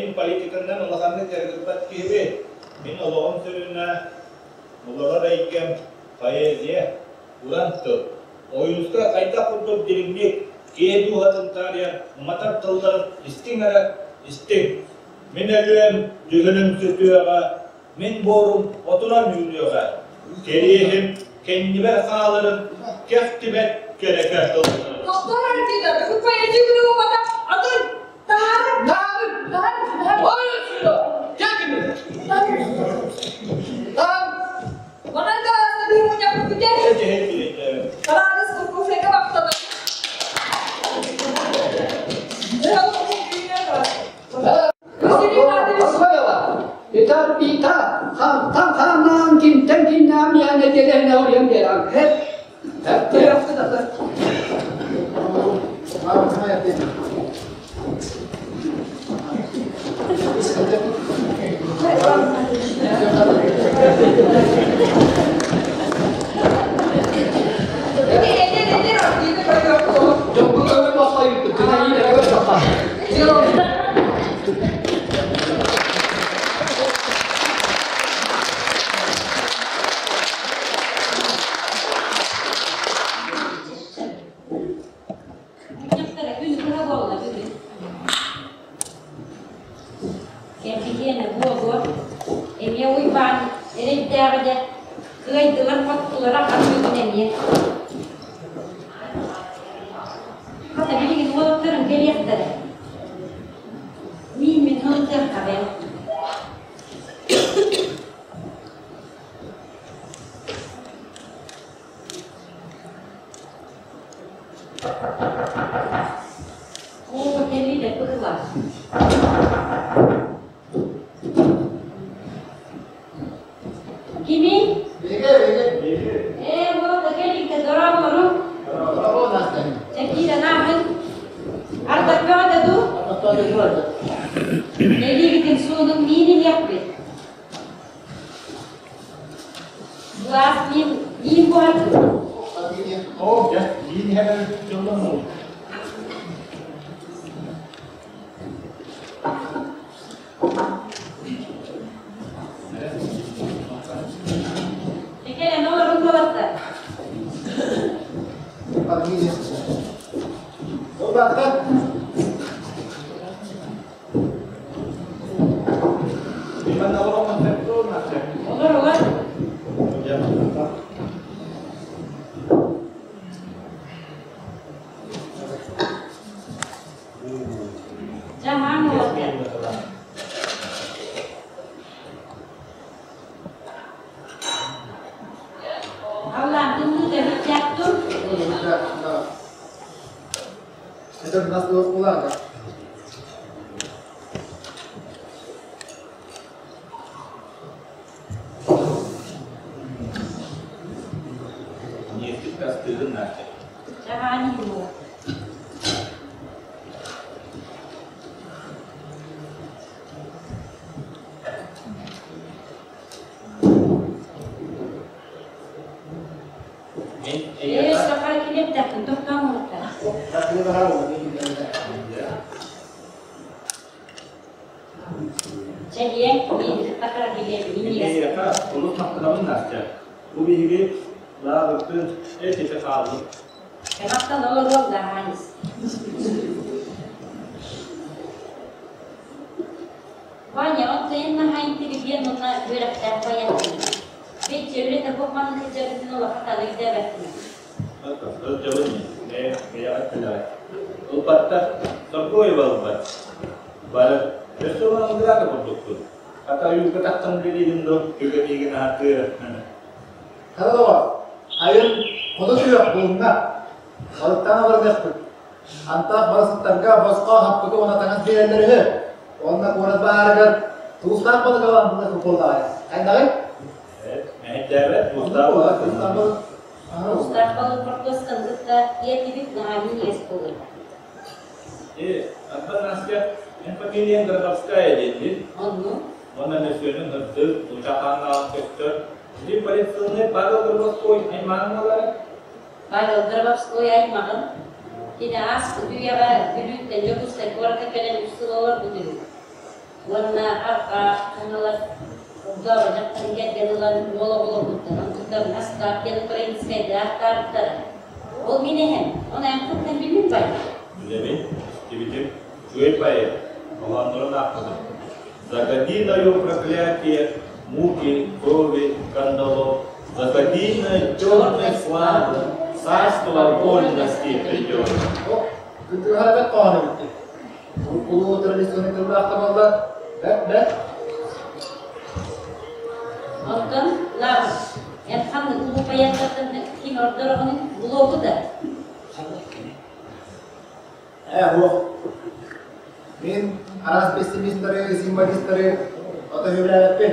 Мин политиканнан улаханнык дьарыгырбат киһибин. Мин олоҕум сүрүнэ олорор эйгэм поэзия, уран тыл. Ойуунускай хайдах курдук дириҥник, киһи дууһатын таарыйар уматар тылларын истиҥ эрэ, истиҥ. Мин өлүөм, дьүһүнүм сүтүөҕэ, мин буорум отунан үүнүөҕэ. Кэриэһим кэннибэр хааларын кэхтибэт кэрэкэ тылларын. Тохтоор Альбина, бүгүн поэзия күнэ буолбатах, атын таһаарып, Таһаарып! таһаарып, таһаарып. Ой, отсюда! Кел Таһаар! Манан да астабыы мунньахпыт бүтэр. Табаарыс Куркуфека махтанар. Итар бита хантан хааннаан кимтэн кииннээн миэхэ нэдиэлэһинэ оруйан биэрэн хэп Мунньахтара күн быһа буолла бүгүн. Кэмпитиэнэ буолуо, эмиэ Уйбаан эрэйдээҕи да кыайдылар-хоттулар ахан бүгүн эмиэ. Хата билигин уолаттарым кэлиэхтэрэ. Миин мин ылытыахха бээ. Оо, кэллилэр быһыылаах. Кимий? Биһиги, биһиги. Ээ, уолаттар кэллиҥтэ дорооболору. Дорообо, Настя. Чэкиирэн ааһын. Ардах бөҕөтө дуу? Элиигитин суунун миин иһиэхпит. Былаас миин, миин буһардым. Оо, дьэ, миин иһэр дьоллонуу. Кэлэн олорун уолаттар. Олор, олор. Дьамаан уолаттар. Аллаан тымныы төрүттээх тур. Это у нас было кулага. Чаҕаан иһин Ээ, сахара килиэптэххин тохтоон уһуктар. Чэһиэ, миин такара килиэп минньигэс. Эйиэхэ олус махтанабын Настя. Бу биһиги лааҕыртын эт-этэ хааллын. Махтан олоруом да Аанис. Ваня, оттон наһаа интеллигент уонна үөрэхтээх байан Бит үлэтэ бу маннык сылдьарбытын улахан өйдөөбөппүн. Сылдьабын ээ, бэйэҕит билэҕит. Ылбаттар, Соргоева ылбат. Бары, өссө улахан курдукпун. Хата ойуурга тахсан үлэлиирим дуу, түгэн миигин аһатыа. Хара доҕор, айын хоту сүөх булунна. Балыктаан абырыныахпыт. Антах барысыттарга босхо хаппыты уонна таҥас биэрэллэр үһү. Уонна куорат баарыгар туустаах балык ылан буоллаҕай. Хайдаҕый? Мэһэйдээбэт, туустаах балык. Туустаах балык хортуосканы кытта иэтибит наһаа минньигэс буолар. Э, Антон Настя, эн фамилияң Грабовская диэн Онну. Уонна мөссүөнүн ырдык, нууча хааннаах көстөр. Ити полиционный Павел Грабовской аймаҕыҥ буолара? Павел Грабовской аймаҕым. Кини ааспыт үйэҕэ Бүлүүттэн Дьокуускай куоракка кэлэн үс сыл олорбут үһү. Уонна Арҕаа Хаҥалас Огдообо дьахтарын кэргэн ылан уол оҕолорбуттан онтуктарын астаах диэн украинскайдаах таабыттара. Ол мин эһэм, он эн билмин бай. Билэбин, истибитим, үчүгэй поэт, хоһооннорун аахпытым. Загоди даю проклятие, муки, крови, кандалов, заходи на черной славы, царство вольности придет. Кытыһарбат хоһооно бүттэ. Улуу традиционный тыллаах табаллар. Бэт, бэт. Оттон Лавр, эн ханнык улуу поэттартан ким ордороҕунуй? Блогу да? Ээ, суох. Мин араас пессимистары, символистары ото сөбүлээбэппин.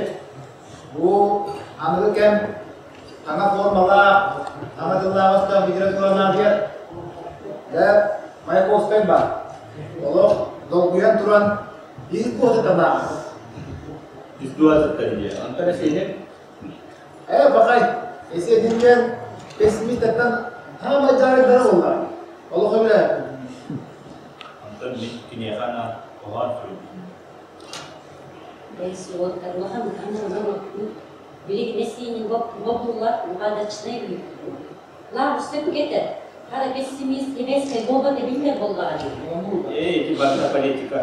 Бу аныгы кэм саҥа формалаах, саҥа тыллаах-өстөөх литература наадыйар. Дьэ, Маяковскай баар. Олох долгуйан туран ис куотутан ааҕар. Ис дуотуттан диye. Антон эсиһин? Ээ, бахай, эсиэтиннэн пессимистаттан хаамай дьаарыйдара буолла. Олох сөбүлээбэппин. Онтон мин киниэхэ анаан хоһоон суруйдум. Билигин эсиини бобуллар угадочнай Лаабыс сөпкө Хара пессимист эбэскэ буолбат эбиллэр буоллаҕа дии. Ээ, ити барыта политика.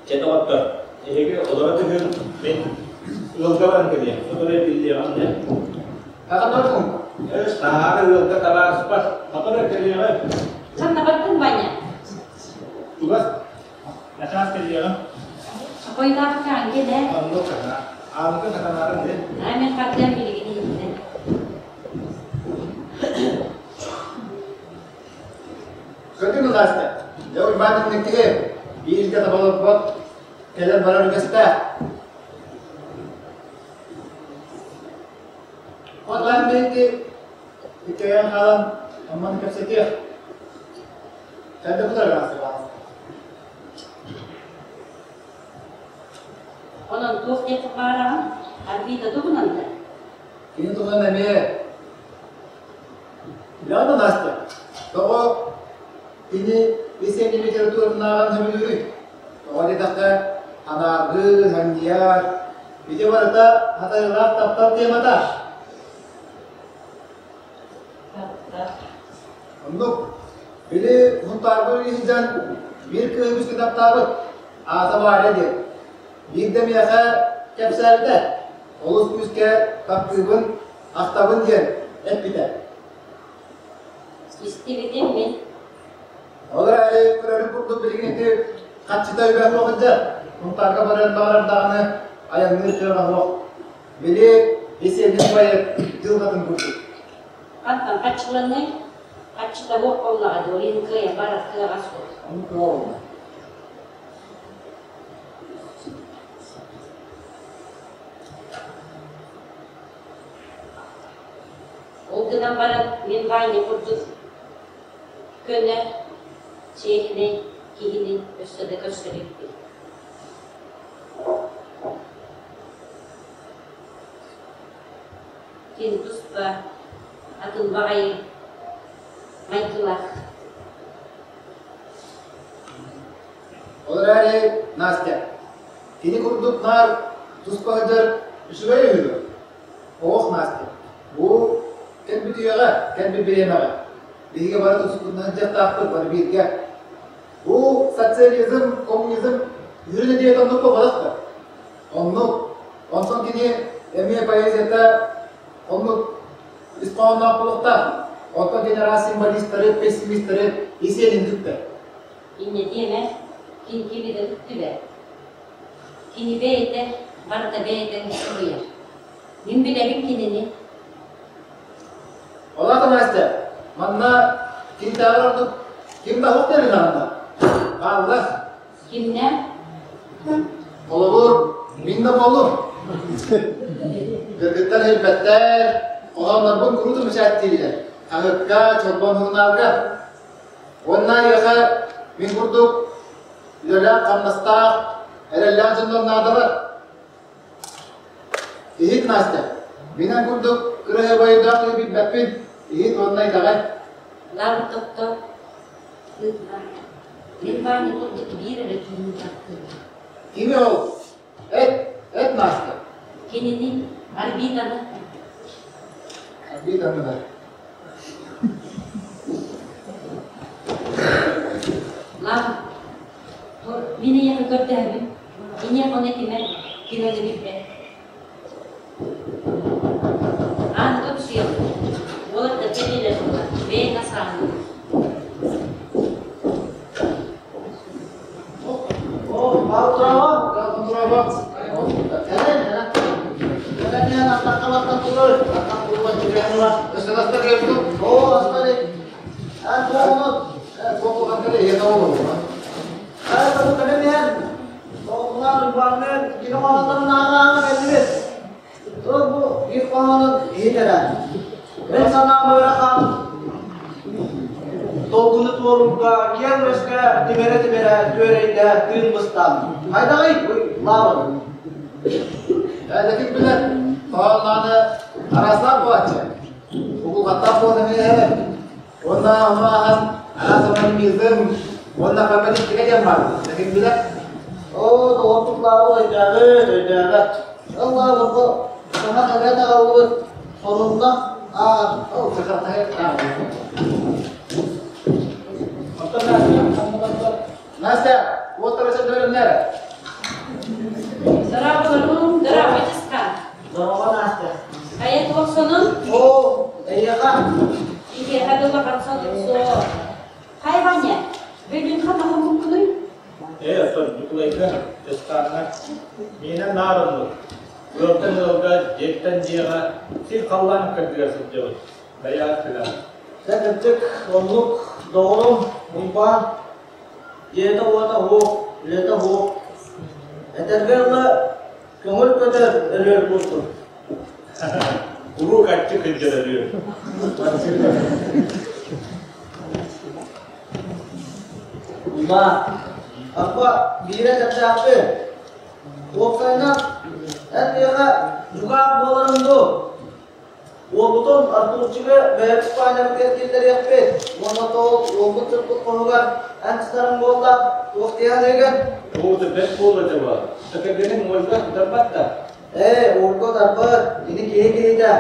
Чэ, доҕоттор, эһиги олоро түһүҥ, мин ыалга баран кэлиэм. Сотору биллиэҕим дьэ. Хатанаргын? Өс, таһаары ыалга табаарыспар. Сотору кэлиэҕим. Ханна бардыҥ, Ваня? Чугас. Начаас кэлиэҕим. Хойдаах каанге да? Оннук хана. Ааныкы хатанарын дэ. Аа, мен хардыам билигин иһиттэн. Көтүн Настя, дьэ Уйбаан инникиһи бииргэ табаларбат кэлэн барар үгэстээх. Оттон биһиги иккиэн хаалан амманы кэпсэтиэх. Кэнде бутар Настя Онон туох диэххэ баараҕын? Арбита тугунан да? Кини туһунан эмиэ Лена Настя, тоҕо кини исиэни литературатынааҕын сөбүлүүрүй? Тоҕо диэтэххэ, анааргыы, санньыйар, ити барыта хатайылаах таптал темата. Таптал. Оннук. Били Сунтаарга үлэлии сылдьан биир кыыһы үскэ таптаабыт, аата Варя диэн. Биирдэ миэхэ кэпсээбитэ, олус күүскэ таптыыбын, ахтабын диэн эппитэ. Истибитим мин. Ол эрээри көрөрүм курдук билигин ити хаччыта үбэ суох сылдьар. Сунтаарга барыан баҕарар даҕаны айанныыр кыаҕа суох. Били беседин поэт дьылҕатын курдук. Хантан хаччыланыы? Хаччыта буох буоллаҕа дуу, ол кыайан барар кыаҕа суох. Оннук буолла. Ол гынан баран мин Ваня курдук көнө, чиэһинэй киһини өссө да көрсө иликпин. Кини туспа атын баҕайы майгылаах. Ол эрээри, Настя, кини курдук наар туспа сылдьар үчүгэй үһү дуо? Оҕох Настя, бу кэлбит үйэҕэ, кэлбит бириэмэҕэ биһиги бары тусутунан сылдьыахтаахпыт бары бииргэ. Бу социализм, коммунизм үһүрүн идеята оннук буолбатах да. Оннук. Онтон кини эмиэ поэзията оннук ис хоһоонноох буолуохтаах. Онтон кини араас символистары, пессимистары исиэнин түктэр. Инньэ диэмэ, ким кими да үктүбэт. Кини бэйэтэ барыта бэйэтэ суруйар. Мин билэбин кинини. Олаата Настя, манна кимтээҕэр ордук ким да суох диэн аҕынна. Хаалла. Кимнэ? Холобур, мин да буоллум. Кыргыттар элбэттэр, хоһооннорбун куруутун бэчээттииллэр. Хаһыакка, Чолбон сурунаалга. Уонна эйиэхэ мин курдук үлэлээх-хамнастаах, эрэллээх дьоннор наадалар. Иһит, Настя, мин эн курдук кыраһыабайдаах киһи билбэппин. Иһит уонна итэҕэй. Лар тохто. Ыытма. Мин Ваня курдук биир эрэ киһини таптыыбын. Кими ол? Эт, эт Настя. Кинини, Арбитаны. Арбитаны да. Лав, мин эйиэхэ көрдөһөбүн. Киниэхэ ону этимэ, кини ону билбэт. Ааны тупсуйабыт. Уолаттар кэлиилэр буолла, бэйэҥ асааһын. Мен санаам ыарахан Долгуну туорууга киэҥ өскө тимирэ-тимирэ түөрэйдэ тыын быстан. Хайдаҕый лаабын? Эдекин билэр, тооллааны араастаах буолааччы. Угулҕаттаах буолан эмиэ Уонна ону ааһан араас анонимизм уонна формалистика диэн баар. Эдекин билэр. Оо, доҕордук лаабы өйдөөбүт, өйдөөбөт. Ол лаабы бу саҥа хаһыат аҕаллыбыт сонунна ааҕар. Ол сахатаһы ааҕар. Настя, уоттара сөрдөрүннэр. Здорово, здорово, Чыскан. Здорово, Настя. Хайа туох сонун? Оо, эйиэхэ. Эйиэхэ да улахан сонун суох. Хай, Ваня, бүгүн ханна хоммуккунуй? Ээ, оттон Ньукулайга, Чыскааҥҥа миэнэ наар оннук. Ыалтан ыалга, дьиэттэн дьиэҕэ сир халлаан кырдыгар сылдьабыт. Бэйэҕит билэҕит. Дьэ, кырдьык, оннук доҕорум Уйбаан дьиэтэ-уота суох, үлэтэ суох. Этэргэ дылы, көҥүл көтөр өлүөр курдук. Куруук аччык сылдьар өлүөр. Уйбаан, аппа биирэ кэпсээхпин. Уопсайынан, эн миэхэ дьукаах буоларыҥ дуу? Уолбутун Артурчигы бэйэбит спальнябытыгар киллэриэхпит уонна тоол уолбут сыппыт хоһугар эн сытарыҥ буолла, туох диэхиҥ Уута бэрт буолла дьаба. Кэргэниҥ Ольга утарбат да? Ээ, Ольга утарбат, кини киһи киһитэ.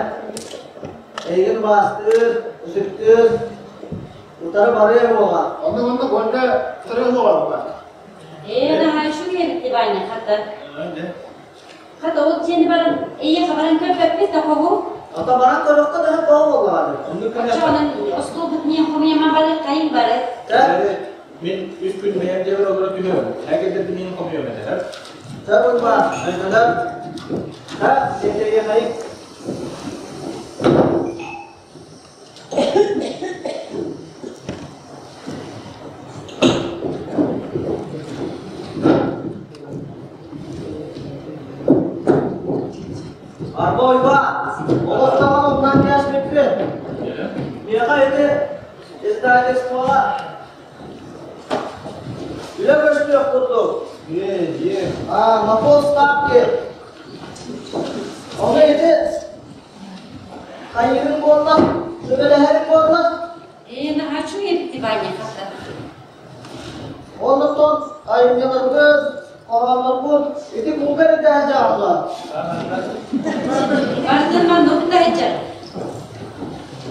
Эйигин убаастыыр, үтүктүүр, утары барыа буола. Оннук-оннук Ольга утары суоҕа Ээ, наһаа үчүгэй эбит Ваня, хата. Хата ол дьиэни баран эйиэхэ баран көрбөппүт да хоһу. Ата баран көрөххө да тоҕо буоллаҕа. Оччоҕунан остуолбут ниэн хомуйаман бары хайын бары. Мин үс күн бэйэм дьиэбэр олоро түһүөм. Эгэрдэрди мин хомуйуом этэ. Сэ буйбаан, айгыдар. Ха, сиэтэйэ хайын. Арба Уйбаан, олохтоҕун умнан кээспиппин. Миэхэ ити издательствоҕа үлэ көстүөх курдук. А, на полставки. Ону ити Хайыырын буолла, сүбэлэһэрин буолла. Ээ, наһаа үчүгэй эбит Ваня хата. Оннуктан айымньыларбыт, хоһооннорбут ити кулга эрэ дьаалла. Бардын маннык да сылдьар.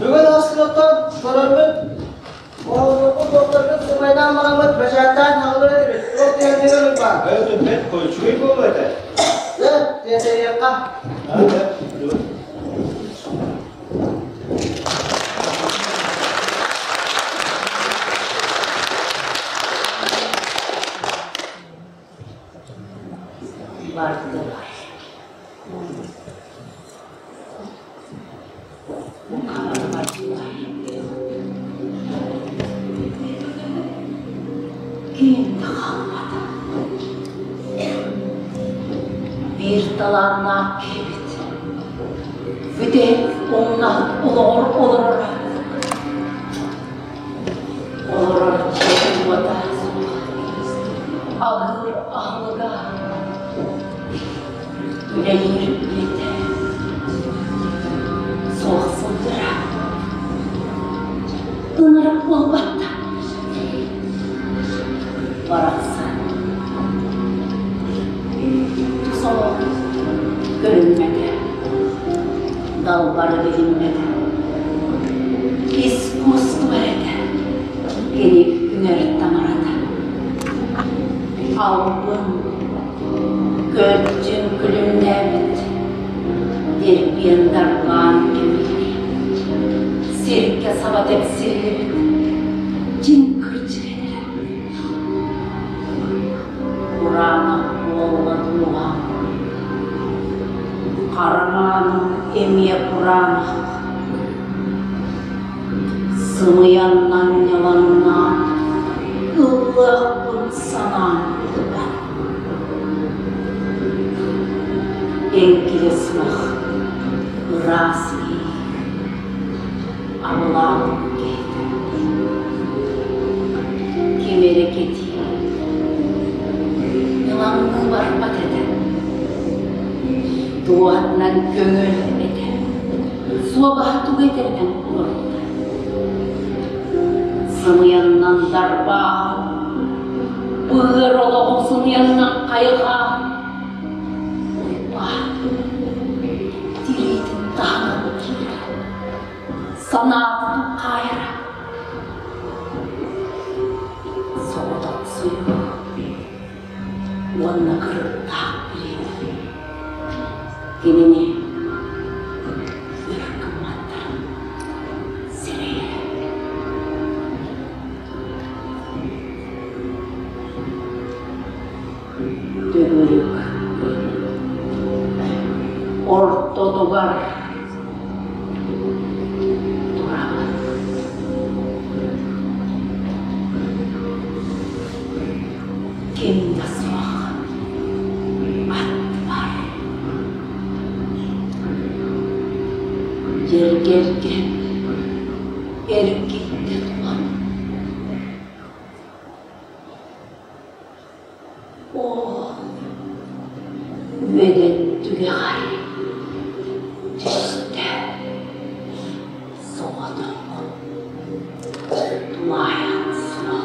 Бүгүн аскыттан көрөрбүт, хоһооннорбут, туохтарбыт сымайдаан бараммыт бэчээттээн хаалар этибит. Туох диэн баар. Бэт, үчүгэй буолуо этэ. Э, тиэтэйиэххэ. Бардылар. Бардылар. Ким да хаалбата. Биир талааннаах киһибит бүтэһик умнаһыт олоҕор олороро. Олорор дьиэтэ-уота, аһыыр аһылыга, үлэлиир үлэтэ суох сылдьара. Ынырык буолбатта. Барахсан. Тус олох көрүммэтэ, далбары билиммэтэ. Искусство эрэтэ, кини үҥэр таҥарата. Албын, көлдьүн күлүмнээбит, дирбиэн дарбаан кэмигин, сиргэ саба тэпсиллибит, дьиҥ кырдьык этэрэ. Кураанах буолла дууһам, харамааным эмиэ кураанах. Сымыйаннан ньылаҥнаан, ыллыахпын санаан ылла. Эҥкилэ суох, ыраас иик, абылаабыт киһитэ. Ким эрэ кэтии, ньылаҥныы барбат этэ. Дууһатынан көҥүл этэ. Суобаһа тугу этэринэн олорбута. Сымыйаннан дарбааһын, быар олоҕу сымыйаннан хайҕааһын, Уйбаан тириитин таһынан киирэрэ, санаатын хаайара. Соҕотохсуйуу уонна кырыктаах бириэмэ кинини өр гымматтарын сэрэйэрэ. Төгүрүк ортотугар турабын. Ким да суох аттыбар. Дьэргэлгэн эргийдэ тулам. Оо, үөдэн түгэҕэр түстэ соҕотох тулаайах суох.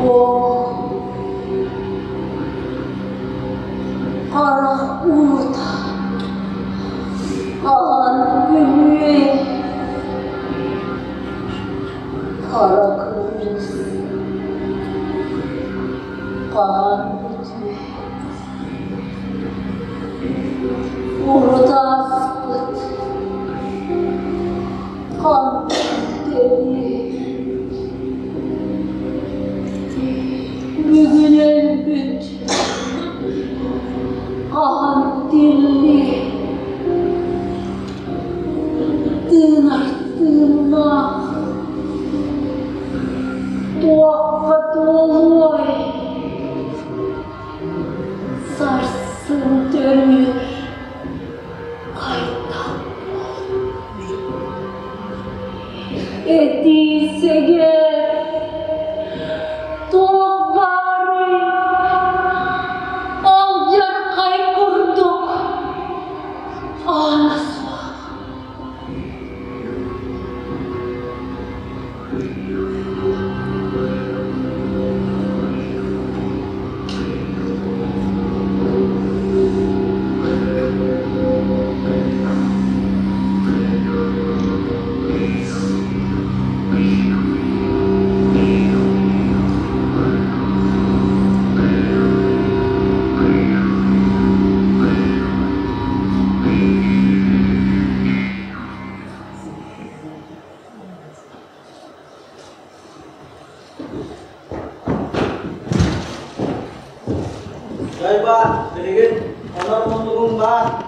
Оо, харах уута хаһан күлүөй Хара кыыс хаһан бүтүө Урут ааспыт хантан төннүө Бүгүн өлбүт хаһан тиллиэ Тыынар тыыннаах туохха туолуой Сарсын төрүүр.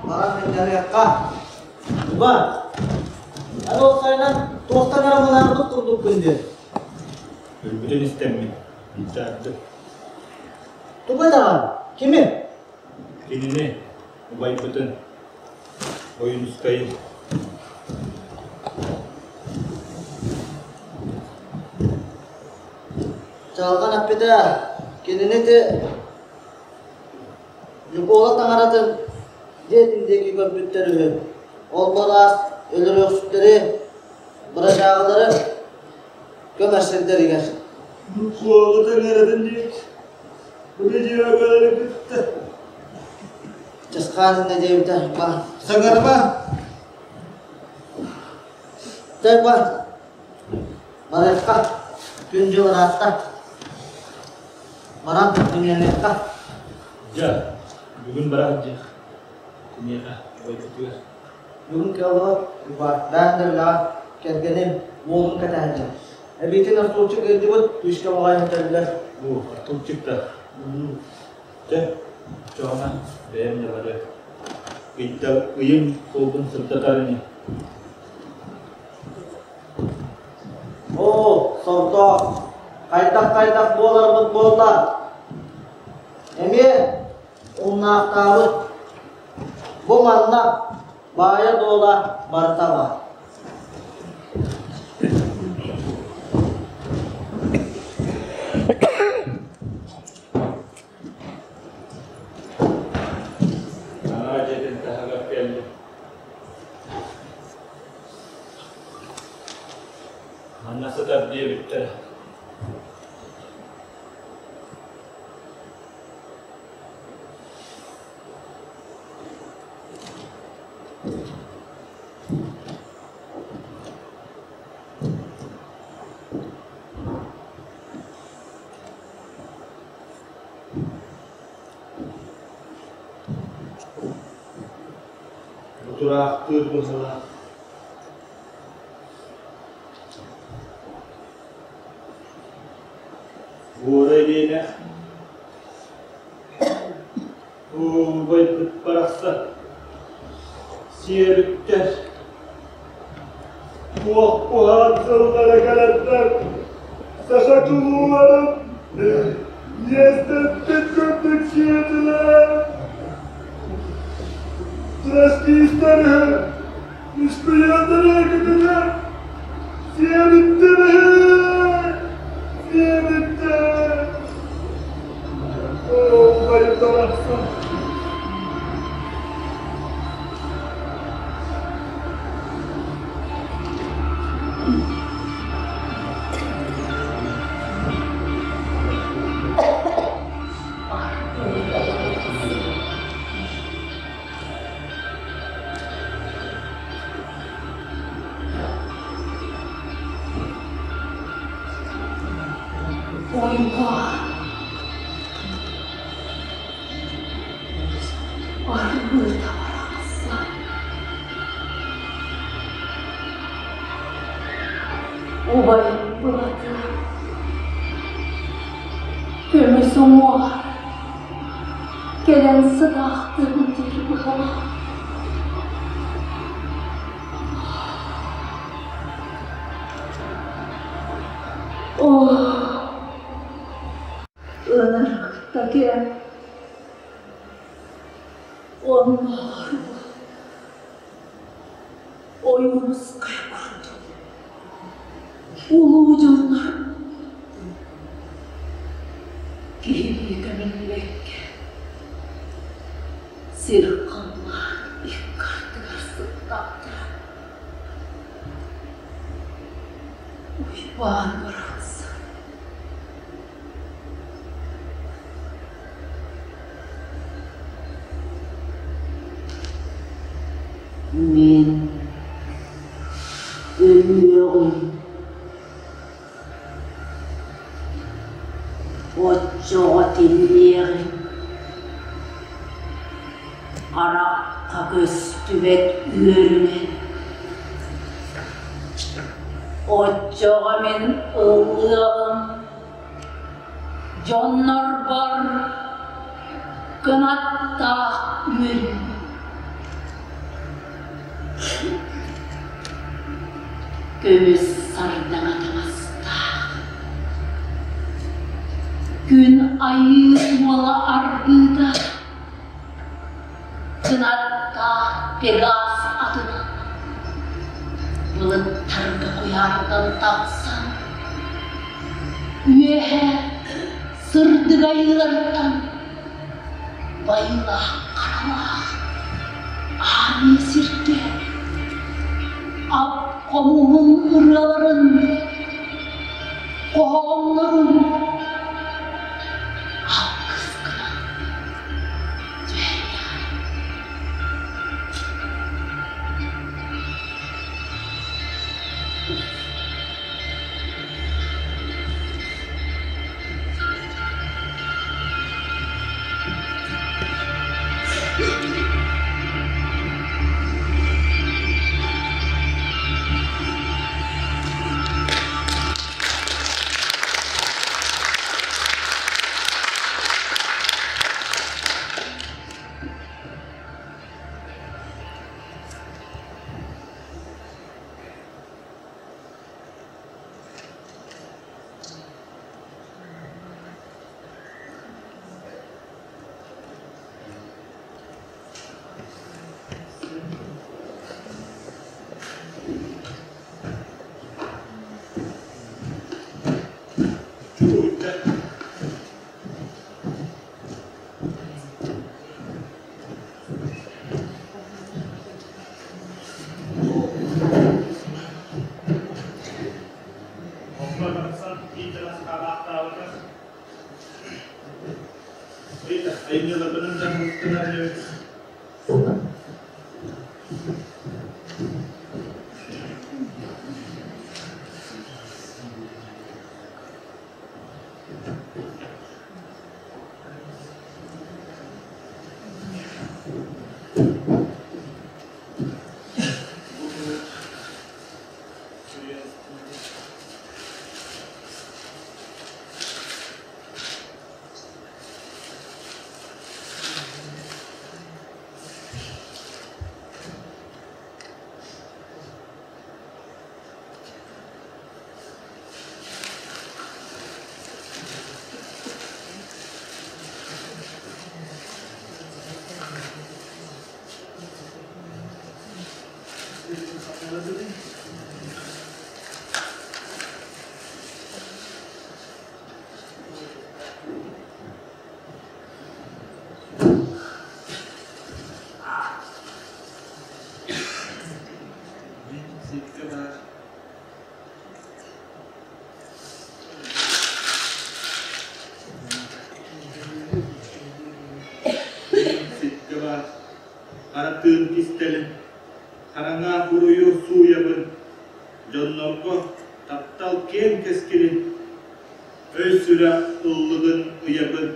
Баран сынньаныахха. Уба, эн ол сайынан туохтан эрэ мунаарбыт курдуккун дии. Өлбүтүн истэммин, итэҕэйдим. Тугу этэҕин? Кими? Кинини, убайбытын, Ойуунускайы. Чаҕылҕан эппитэ, кинини ити Ньукуола таҥаратын дьиэтин диэки көрбүттэр үһү. Ол быраас өлөрүөхсүттэри, бырачааҕылары көмөр сирдэригэр. Ньукуола таҥаратын диэки бырачааҕылары кытта Чысхаан иннэ диэбитэ Саҥарба! Тайба! Барыахха, күн-дьыл ыраатта. Баран сынньаныахха. Дьэ, бүгүн бара сылдьыах. Киниэхэ убайбытыгар. Бүгүн кыаллыбат, баан да үлэҕэ кэргэним, уолум кэтэһэллэр. Эбиитин Артурчик ыалдьыбыт, күүскэ баҕайы этэллэр. Оо, Артурчик да. Дьэ, оччоҕуна бэйэм да барыам. Ыйда ыйым суолбун сырдатар ини. Оо, сордоох, хайдах-хайдах буоларбыт буолла? Эмиэ умнаахтаабыт. Бу манна баайа-дуола барыта баар. Таҥара дьиэтин таһыгар кэллим. Манна сытар диэбиттэрэ. Бутураахтыыр быһыылаах. Буора ириэнэх убайбыт барахсан сиэбиттэр туох куһаҕан сыллара кэлэннэр саха чулууларын иэстэппит курдук сиэтилэр троцкистар үһү үспүйүөннэр экитилэр сиэбиттэр үһү сиэбиттэр убайым барахсан Ойбаа! Аргыта барахсан. Убайым былата көмүс уҥуоҕар кэлэн сытаахтын диир быһалаах. Оо, ынырыкта кэм оннооҕор Ойуунускай курдук улуу дьоннор киһилии көмүллүбэккэ сир халлаан икки ардыгар сыттахтара. Уйбаан барахсан Мин өлүөҕүм Оччоҕо тиллиэҕим Харахха көстүбэт үөрүнэн Оччоҕо мин ыллыаҕым Дьоннорбор кынаттаах үөрүү. Көмүс сардаҥа таҥастаах Күн айыы уола арбыыта Кынаттаах Пегас атынан Былыттарга куйаартан тахсан Үөһэ сырдык айыылартан Байылаах харалаах ааныы сиргэ Ап хомуһун ырыаларын хоһооннорун алгыс гынан түһэриэҕэ. Сиргэ баар хара тыын кистэлин, хараҥа буруйу сууйабын, дьоннорго таптал киэҥ кэскилин, өй-сүрэх ыллыгын ыйабын.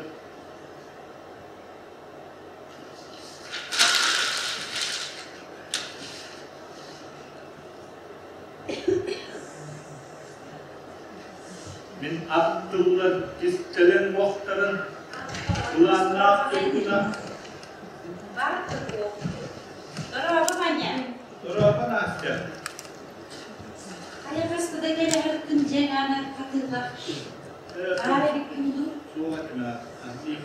Мин ат тыллар кистэлэҥ уохтарын былааннаах туйгуна Дорообо, Маня. Дорообо, Настя. Хайа хаспыта кэлэһэркин дьиэҥ аана хатыылах. Баар эбиккин дуу? Суох этим Андрей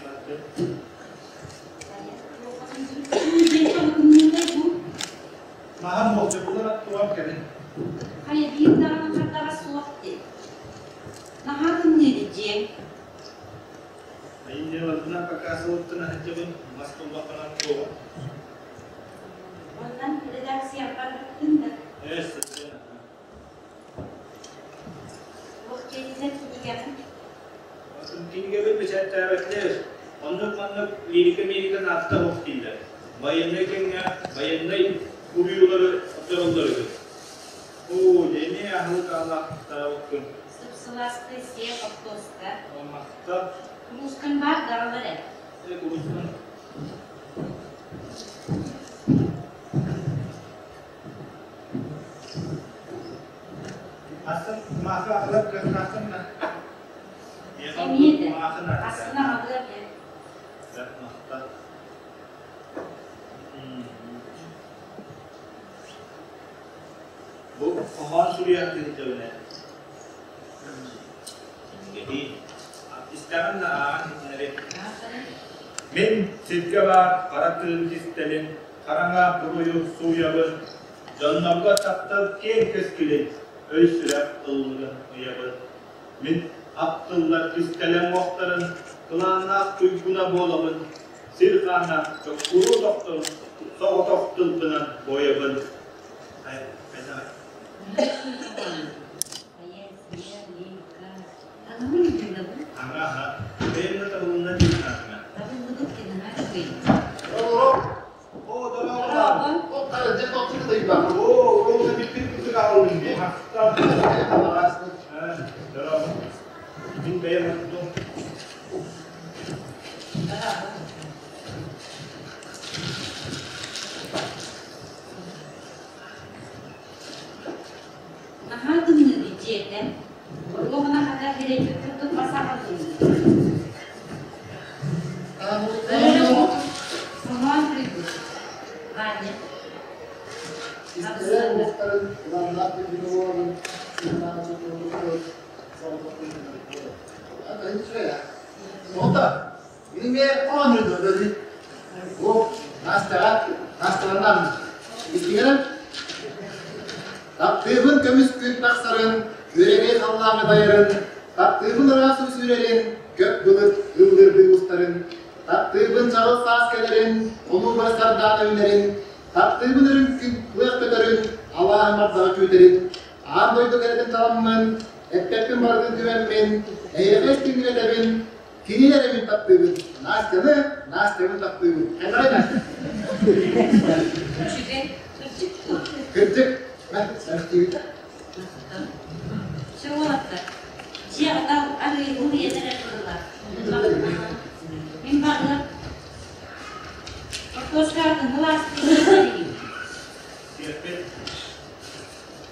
Маһан болдьокулар аттугар кэлин. Хайа биир даҕаны хардаҕа суох дии. Наһаа тымныыды дьиэҥ. Айымньыларбынан показываттан аһыттыбын, мас туллаххынан туоҕа. Оннан редакция барбыттын да. Ээ, сылдьан. Туох дьиэтилэр кинигэҕин? Кинигэбин бэчээттээбэтлэр. Оннук-маннык лирика-мирика наадата суох дииллэр. Байыаннай кэмҥэ байыаннай уруйуулары оттололлор үһү. Оо, дьэни аһылык аалаахтаабыккын. Сып-сылаастыы сиэ хортуоска. Махта. Куруускан баар даҕалар ээ. Э, куруускан. Астын маахы аҕалар кыахтааххын да. Эмиэ да. Астын аҕалыа этэ. Бу хоһоон суруйан киирдэҕинэ кинигэни истэҕин да ааҕан иһитиннэри Мин сиргэ баар хара тыын кистэлин, хараҥа буруйу сууйабын, дьоннорго таптал киэҥ кэскилин, өй-сүрэх ыллыгын ыйабын. Мин аттыллар кистэлэҥ уохтарын кылааннаах туйгуна буолабын, сир хаана чоккуруу тохтон соҕотох тылбынан буойабын. Наһаа тымныы дьиэтэ, оруобуна хата эрэйбит курдук мас аҕаллыннар. Хоһоон суруйбут. Ваня. Истэрэ уохтарын ыланнаах билбин уолун Ота, Мин хоһоон ырыа Бу Настяҕа Насталанан истигэрэ Таптыыбын көмүс күн тахсарын, күөрэгэй халлааҥҥа дайарын, таптыыбын ыраас уу сүүрэрин, көп былыт ыллырдыы устарын, таптыыбын чаҕыл саас кэлэрин, хонуубар сардаана үүнэрин, таптыыбын үрүҥ күн лыах көтөрүн, алааһым ардаҕа күүтэрин, аан дойду кэрэтин таламмын, эппэппин барытын түмэммин, эйиэхэ истиҥник этэбин, Кинини эрэ мин таптыыбын. Настяны, Настябын таптыыбын. Хайдаҕай Настя? Үчүгэй, кырдьык дуо? Кырдьык. Мэ, сэмэхтиибит. Все уолаттар. Дьиэҕэ арыы улуйан эрэр быһыылаах. Мин барыам. Хортуоскаатын ылаастыы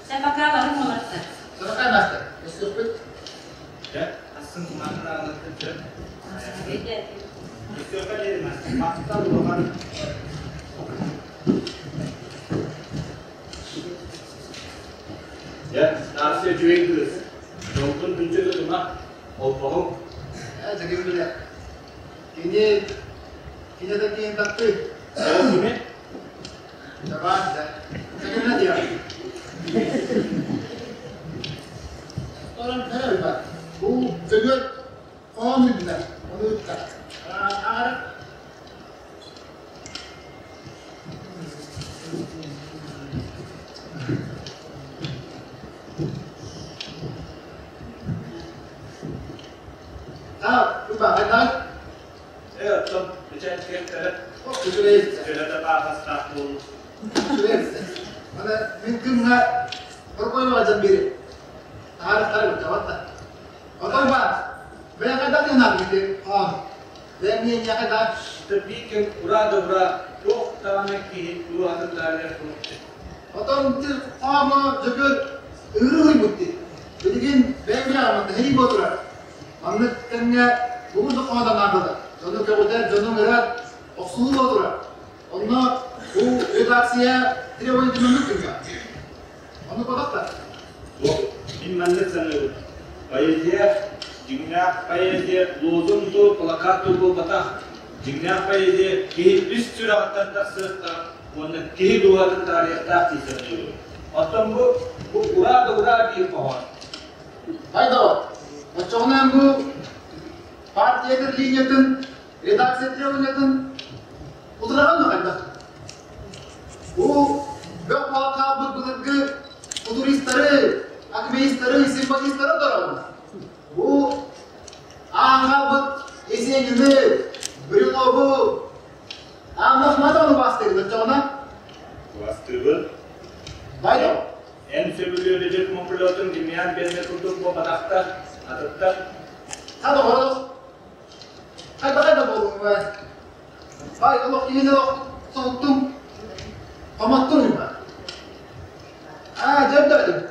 Сэ пока барым уолаттар. Сабакай Настя, өссөппүт. Дьэ, астын кумаахын аҕалаттан сөп. Өссөөххө диэри махтал улахан. Дьэ, Настя үчүгэй кыыс. Дьолгун күнчэ тутума, холбоһуҥ. Ээ, дьэгим билэ. Кини, кини да киһин таптыы. Ол кими? Давай, да. Дьэгимнэ диэх. Орон көрөр Бу дьөгүөр хоһоон үрдүнэ, ону ыытта. Аҕара Так, Люба, хайдаҕый? Ээ, оттон бэчээттиэхтэрэ. Үчүгэй. Төһө да пафостаах буоллун. Үчүгэй. Аны мин күҥҥэ Оргойуга дьон бири. Таарыктары быччабатта. Отой баар. Бэйэ хайдах диэн ити хоон. Бэйэ миэнньэхэ хайдах. Биир ура да ура, туох даҕаны киһи дууһатын таарыйар курдук. Отон ти хомо дьөгөр ыыры бутти. Билигин бэйэ билэҕин тэһии буотурар. Маннык кэмҥэ тугу да хоодон наадалар. Дьону көҕүтэр, дьону ыҥырар, охсуһуу буотурар. Онно бу редакция требовательныммыт күҥҥэ. Оннук бодохтор. Мин маннык саныыбын. Поэзия, дьиҥнээх поэзия лозунг дуу, плакат дуу буолбатах. Дьиҥнээх поэзия киһи үс сүрэҕиттэн тахсыахтаах уонна киһи дууһатын таарыйыахтаах дии саныыбын. Оттон бу, бу ураа да ураа диир хоһоон. Хайдах? Оччоҕуна бу партия линиятын, редакция требованиятын утараҕын да хайдах? Бу бөх буолан хаалбыт былыргы футуристары, акмеистары, символистары утарабын. Бу аан хаалбыт Есенини, Брюлову, Анна Ахматованы бастыыбын оччоҕуна? Бастыыбын. Байо. Эн сөбүлүүр Режек Моплетун Демьян Бенне курдук буолбатахтар, атыттар. Хада хорос. Хайда хайда буолуҥ Бай олох иһин олох соһуттум, хомоттум уйба. Аа, дьэ дойдум.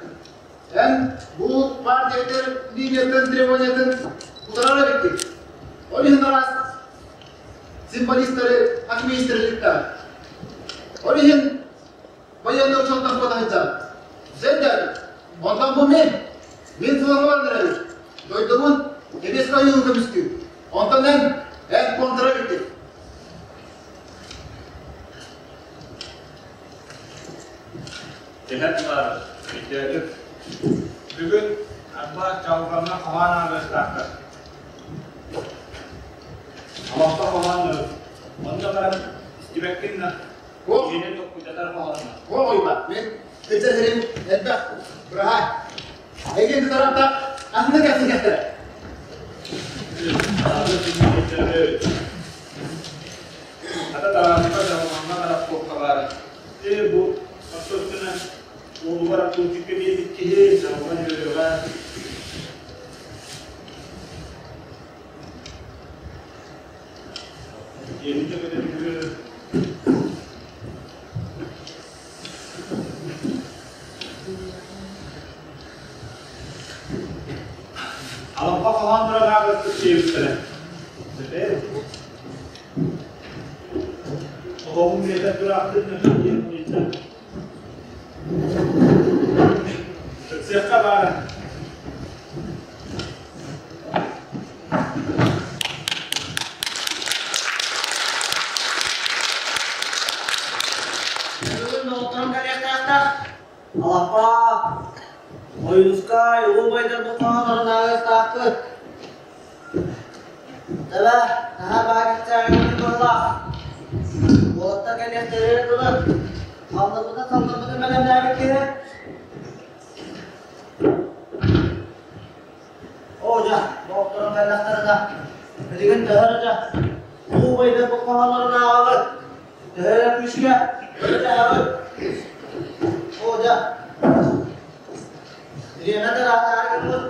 Эн бу партиятын, линиятын, требованиятын утарар эбиккин. Ол иһин араас символистары, акмеистеры ыытта. Ол иһин военный учеттан куота сылдьан. Дьэ Тэһэн баар, өйдөөтүм. Бүгүн арба чалҕаҥҥа хоһоон ааҕыахтаахтар. Олоххо хоһоон онно баран истибэккин да киһини токкутатар хоһоонно. Туох уйба, мин кыча сирим элбэх, быраһаай. Эйигин кытаранта атыны кэпсэтиэхтэрэ. Ата тараанта дьалҕаҥҥа тараппыакка баара. Ээ бу ортотуна уолугар Артурчикка биэрбит киһи дьалҕан үөрүөҕэ. Диэбит да көтөрүгү Алампа хоһоон туран ааҕыахпыт диэбиттэрэ. Оҕоҕум биэтэр тураахтын диэн ыйытта. Ыксыахха баара. Бүгүн доҕотторум кэлиэхтээхтэр. Алаппа, Ойуускай, Улуу Байдарбыт хоһооннорун ааҕыахтаахпыт. Тэбэ, наһаа баа кэпсээҥҥин быһыылаах. Уолаттар кэлиэхтэригэр дылы халларбытын салларбытын бэлэмнээбит киһи. Оо дьэ, доҕотторум кэллэхтэринэ, билигин төһө эрэ дьэ, Улуу Байдарбыт хоһооннорун ааҕабыт. Төһө эрэ күүскэ үлэлэһэбит. Оо дьэ, бириэмэ да ыраатаары гыммыт.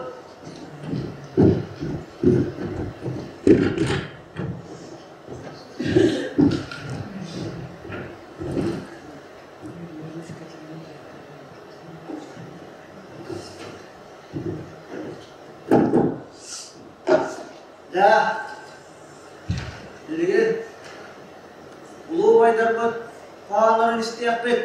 Дьэ, билигин улуу убайдарбыт хоһооннорун истиэхпит.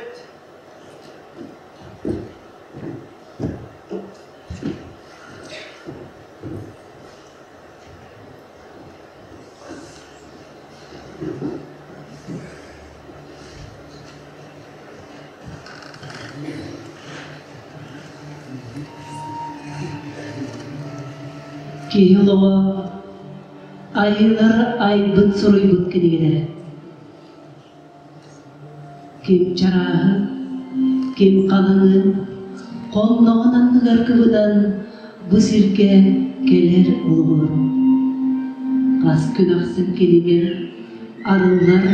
Киһи олоҕо айыылар айбыт суруйбут кинигэлэрэ. Ким чарааһы, ким халыҥын, хонноҕун анныгар кыбытан бу сиргэ кэлэр олоҕор. Хас күн ахсын кинигэ арыллар,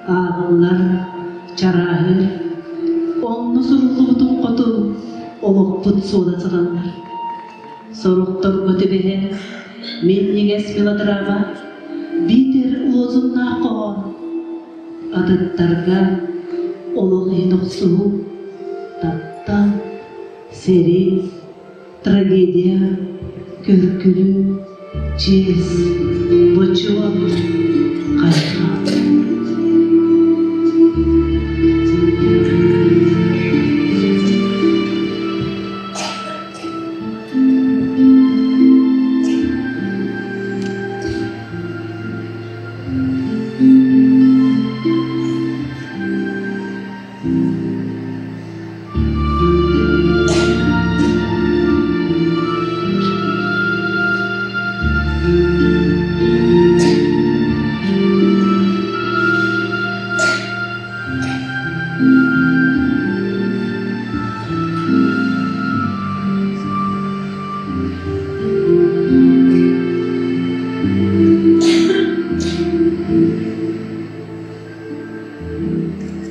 ааҕыллар, чарааһыыр, онно суруллубутун хоту олохпут суола салаллар. Сорохторго түбэһэн минньигэс мелодрама, биитэр лозуннаах хоһоон, атыттарга олох иһин охсуһуу, таптал, сэрии, трагедия, көркүлүү, чиэс, бочуот, хайҕал.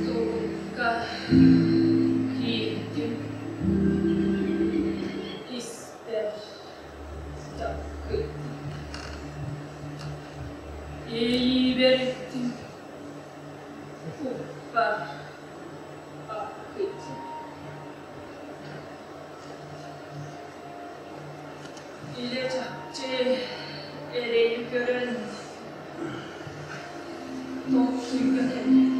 Тугукка киирдим, испэр таккыйдым, иэйиибэр иттим, куппар аккыйдым. Илэ чахчы эрэйи көрөн толкуйга кэллим.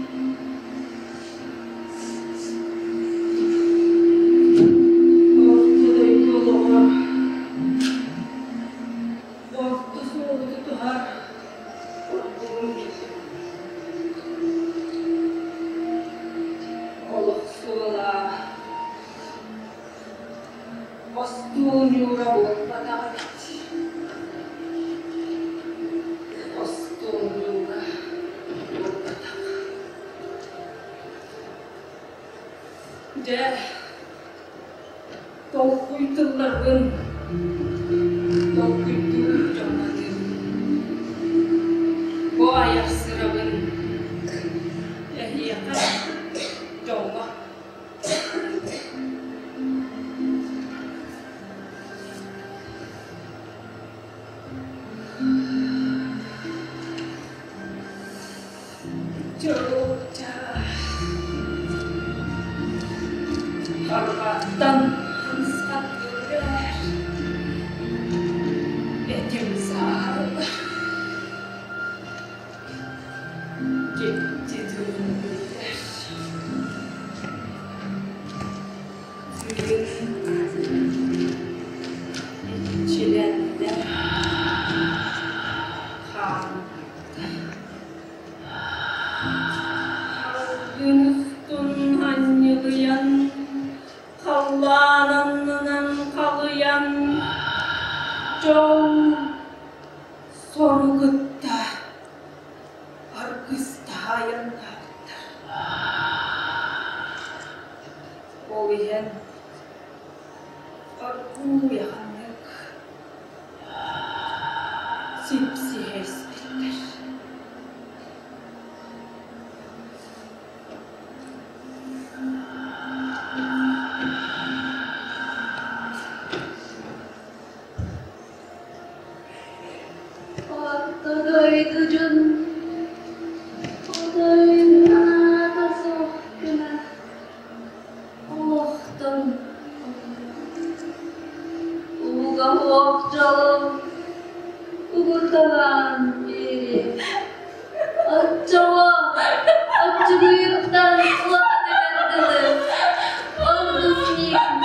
Остуол ньуура буолбатах эбит. Остуол ньуура буолбатах. Дьэ, толкуй тылларбын толкуйдуур дьоннонуум. Бу айар сырабын эһиэхэ, дьоҥҥо Дьолуоча Арҕааттан хамсаттылар, этим саарылар. Дьикти тыын билэр. Тыын иччилэннэ, хаалбыта. Халгын устун анньылыйан, халлаан аннынан халыйан, дьол сору кытта аргыстаһа айаннаабыттар. Ол иһэн оргууй аҕыннык сипсиһэ испиттэр. Орто дойду дьон хотойунаата суох гына олохтон ууга суох дьолу угуталаан биэриэ. Оччоҕо оччугуйуттан улахан дылы ордук миигин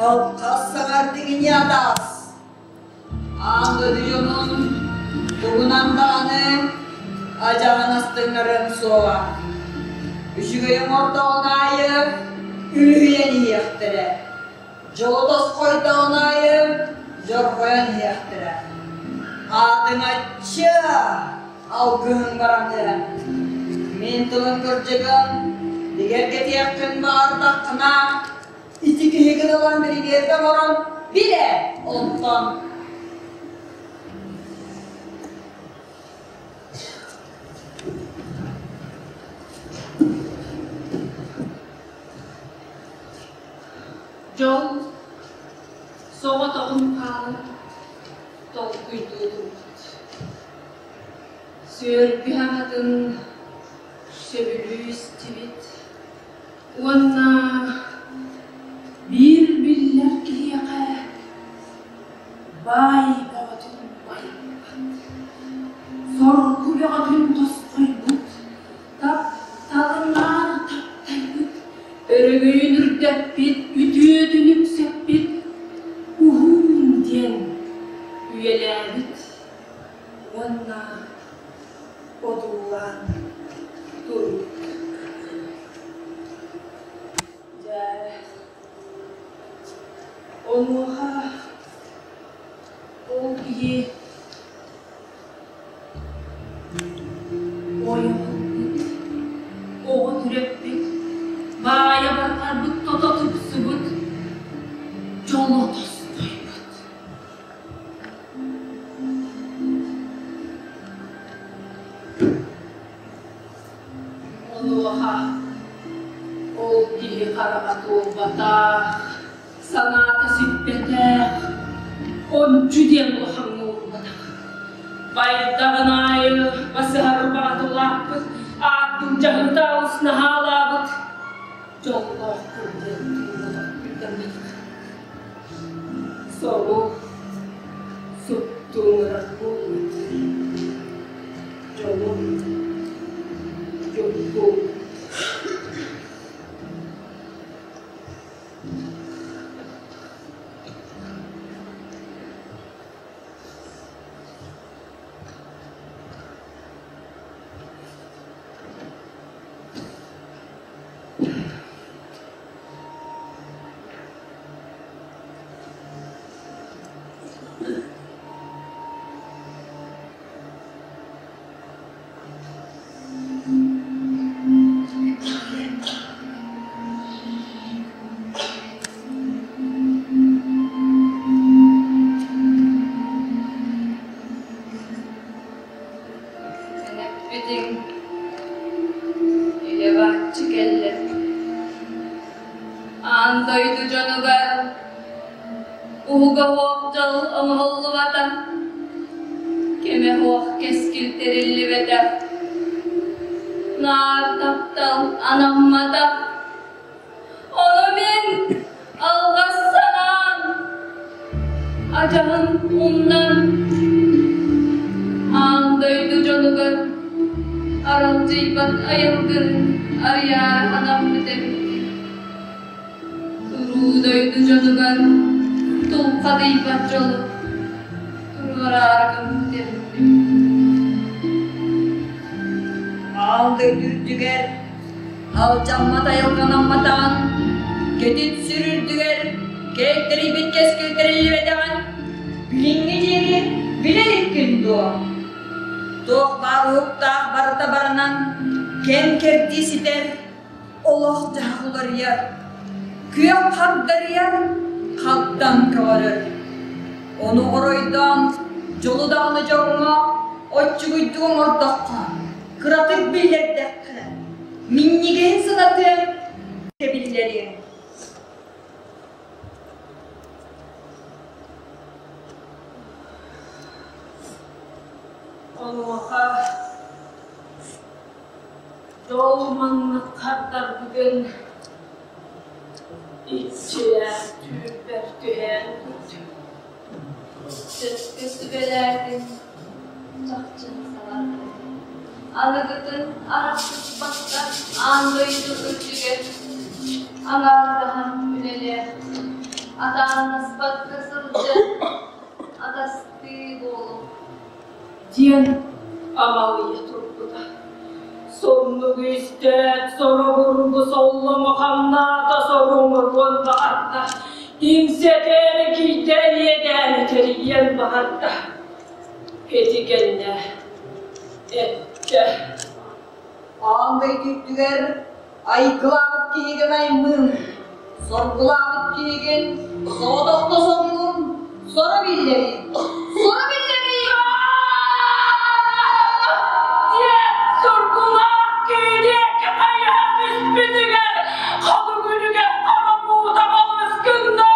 Алхас саҥардыгыни атаас Аан дойду дьонун тугунан даҕаны адьаҕын астыннарыаҥ суоҕа. Үчүгэй оҥордоҕун аайы үлүһүйэн иһиэхтэрэ. Дьолу тосхойдоҕун аайы дьорҕойон иһиэхтэрэ. Аатыҥаччы алгыһыҥ бараныа. Мин тылым кырдьыгын бигэргэтиэххин баҕардаххына, Ити киһигин ылан бирибиэргэ оҥорон билэ онтон Дьол соҕотоҕун хаалан толкуйдуурбут. Сүөргү аҕатын сөбүлүү истибит Уонна биир биллэр киһиэхэ баай бөҕөтүн байбыт, соргу бөҕөтүн тосхойбут, тапталынаан таптайбыт, өрөгөйүн үрдэппит, үтүөтүн үксэппит, уһуун диэн үйэлээбит уонна одуулаан турбут. Дьэ, онуоха ол киһи ойоҕолбут, оҕо төрөппүт, баайа барҕарбыт тото тупсубут, дьоло тосхойбут. Онуоха ол киһи хараҕа туолбатах, санаата сиппэтэх, ончу диэн улахаҥҥа уурбатах. Байдаҕын аайы басыһар баҕата улааппыт, ааттын дьаһыыта алыс наһаалаабыт, дьоллоох курдук туйдамматах. Сорук суптуҥурар буолбут. Дьолум, дьолбут. Илэ-бааччы кэллэ. Аан дойду дьонугар уһуга суох дьол оҥоһуллубатах, кэмэ суох кэскил тэриллибэтэх, наар таптал анамматах. Ону мин алҕас санаан, адьаһын умнан, аан дойду дьонугар аралдьыйбат айылгын арыйаары анаммыт эбиппин. Туруу дойду дьонугар тулхадыйбат дьолу туруораары гыммыт эбиппин. Аан дойду үрдүгэр Алдьаммат айылҕанамматаҕын, кэтит сүр үрдүгэр кэлтэрийбит кэскил тэриллибэтэҕин билиҥҥи диэри билэ иликкин дуо? Туох баар уһуктаах барыта барынан кэм-кэрдии ситэр, олох-дьаһах уларыйар, күөх хагдарыйар, хагдаҥ көҕөрөр. Ону оройдоон, дьолу даҕаны дьоҥҥо оччугуйдук оҥордоххо, кыратык биллэрдэххэ, минньигэһин санатыаҥ, кэбиллэриэҥ. Онуоха дьол маннык хардарбытын иччилээх түүрбэр түһээн турдум. Сөпкө сүбэлээтим, чахчыны саҥардым. Аныгытын арахсыспакка аан дойду үрдүгэр аҥаардаһан үлэлээх, атааннаспакка сылдьан атастыы буолуҥ Диэн амалыйа турбута. Соннугу истээт, соругургу солломо хамнаата соруҥургун баҕарда, иҥсэтээри кийдээн иэдээни тэрийиэн баҕарда. Ити кэннэ эттэ. Аан дойду үрдүгэр айгылаабыт киһигин аймыым, соргулаабыт киһигин соҕотохто соҥнуум, соро биллэрий, соро биллэрий! Диэн сургулаах кииниэккэ хайыһа түспүтүгэр халыҥ үлүгэр хара буута балыс гынна,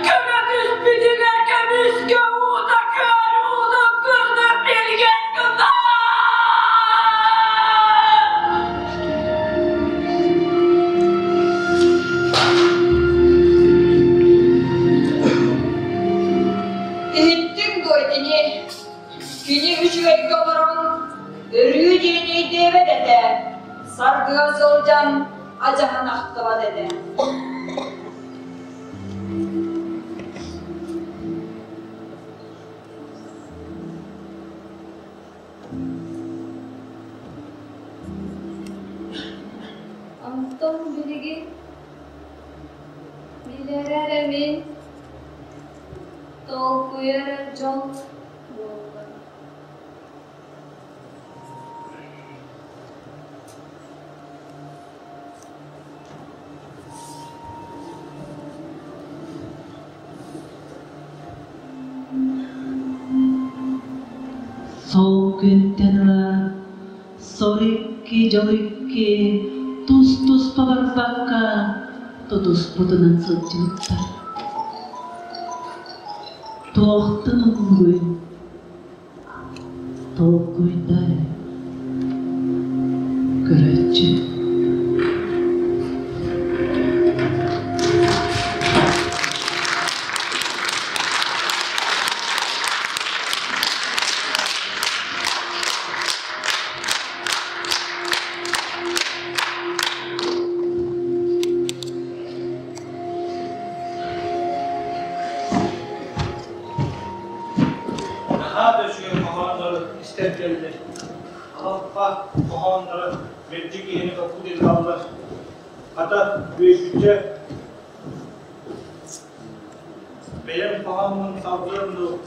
көмө түспүтүгэр көмүскэ уута күөл уутун курдук билгэн гынна. Иһиттиҥ дуо итини? Кини үчүгэйгэ олорон өрүү диэн өйдөөбөт этэ, саргыга сылдьан адьаһын ахтыбат этэ. Онтон билигин билэрэ эрэ мин, толкуйа эрэ дьол буолла. Сол күнтэн ыла сор икки дьол икки тус-туспа барбакка тутуспутунан сылдьыбыттар. Туохтан уһугуй? Толкуйдай, көрөөччү. Наһаа да үчүгэй хоһооннору истэн кэллим. Алаппа хоһоонноро мэлдьи киһини толкуйдаталлар. Хата, үөйбүччэ бэйэм хоһооммун салгыам дуу.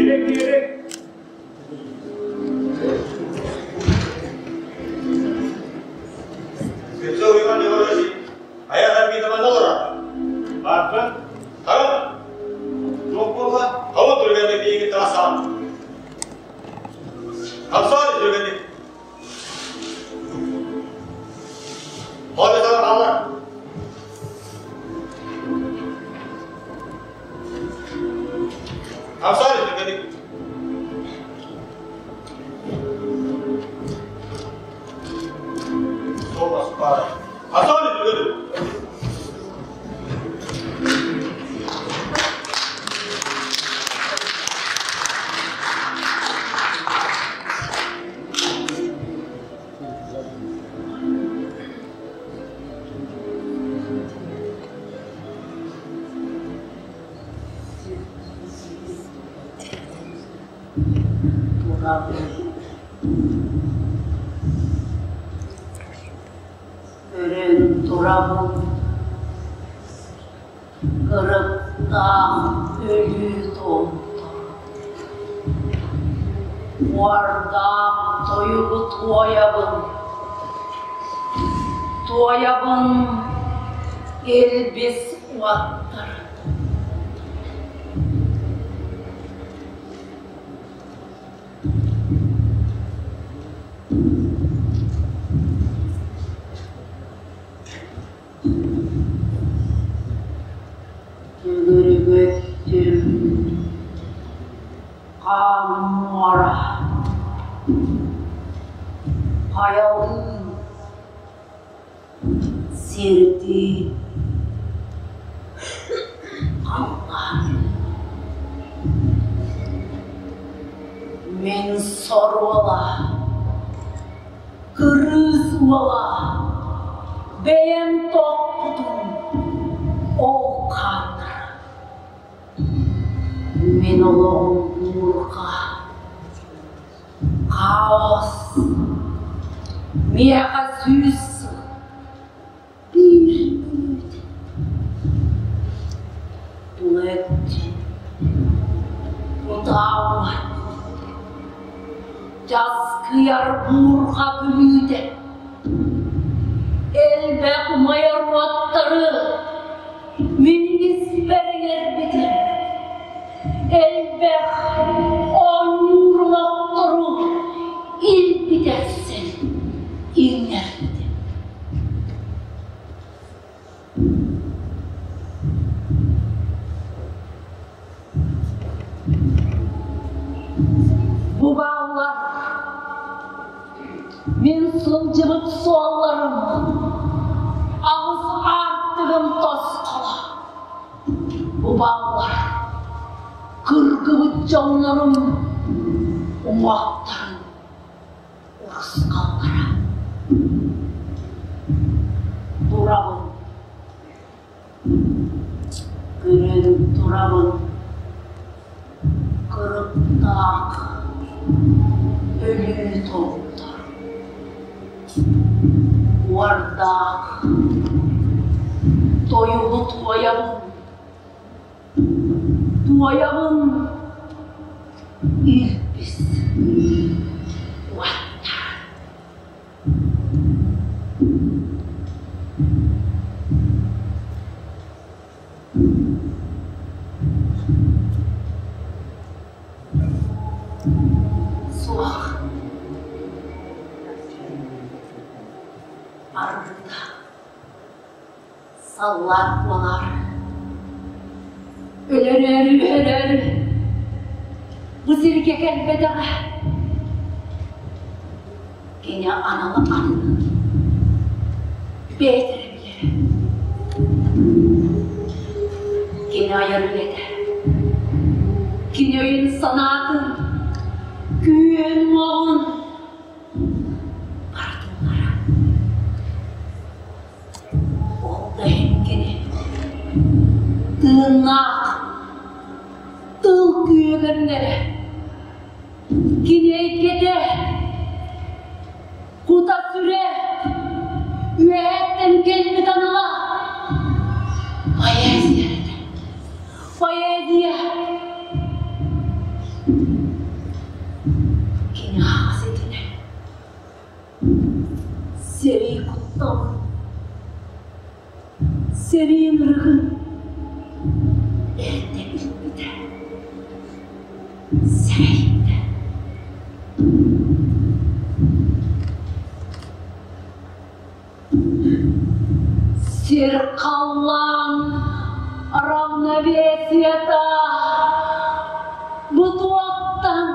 Киириҥ, киириҥ! Слепцов Иван Егорович, айах арбита манна олорор. Баарбын. Харам. Туох буолла? Хабы түргэнник биһиги трассаҕын. Хамсаан түргэнник. Ходу хаалла. Хамсаан түргэнник. Суол баар. Хамсаан түргэнник. Көрөн турабын Кырыктаах өлүү томтор Уордаах тойугу туойабын Туойабын илбис уоттарын Төгүрүгүттүм хаан муора хайалыын сирдиин халлаан Мин соруола Кырыыс уола, бэйэм тохпутум ол хааннара. Мин олоҕум буурҕа, хаос, миэхэ 100 сыл, биир мүнүүтэ. Тула өттүн утаабат, часкыйар буурҕа күлүүтэ, элбэх умайар уоттары мин испэр иҥэрбитим, элбэх оонньуур олохтору илбитэссэн иҥэрбитим. Бу бааллар мин сылдьыбыт суолларым, аҕыс аартыгым тосхоло. Бу бааллар кыргыбыт дьоннорум уҥуохтарын урусхаллара. Турабын, көрөн турабын, кырыктаах өлүү томтор, уордаах тойугу туойабын, туойабын илбис уоттаах. Суох. Аргыта. Саллаат буолар. Өлөрөөрү өлөрөөрү бу сиргэ кэлбэтэҕэ. Кини анала атын. Бэйэтэ эрэ билэрэ. Кини айар үлэтэ. Кини өйүн санаатын, күүһүн уоҕун барытыннара. Ол да иһин кини тыыннаах тыл күүгүннэрэ кини эйгэтэ кута-сүрэ үөһэттэн кэлбит анала поэзия этэ поэзия. Кини хаҕыс итинэ Сэрии кутталын, сэрии ынырыгын эрдэ билбитэ, сэрэйбитэ. Сир халлаан равновесиета бу туохтан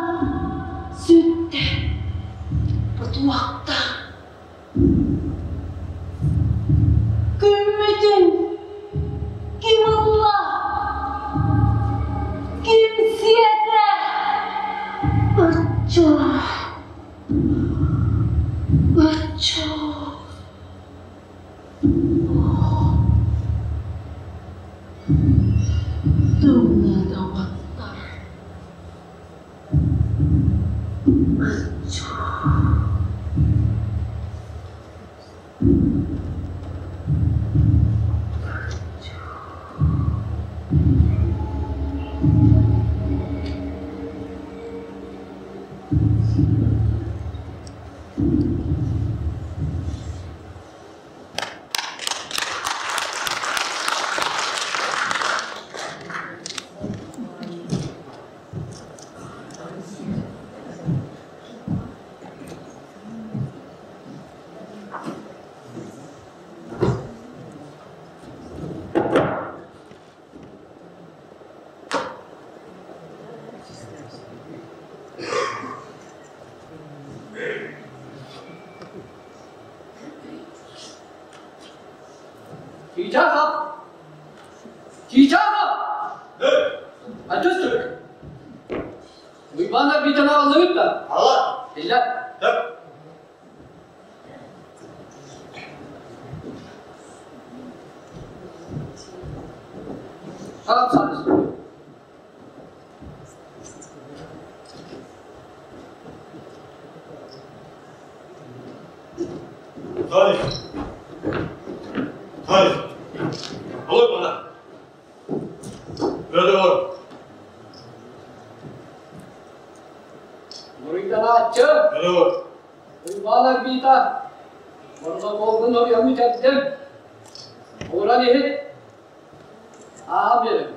сүттэ, бу туохтан Күммүтүн ким ылла, ким сиэтэ? Ыччуу, ыччуу. Тымныыта уоттар. Ыччуу. Чыычаахап! Чыычаахап! Адьас түрк! Уйбааннар биитэн аҕаллыбыт да? Ала! Биллэр. Сөп. Хаҕам сааныс. Salih. Salih. Olur bana. Böyle olur. Буруйданааччы! Böyle olur. Уйбаан Арбита! Бордокуолгун оруйан бүтэрдим. Ууран иһит. Ааһан биэриҥ.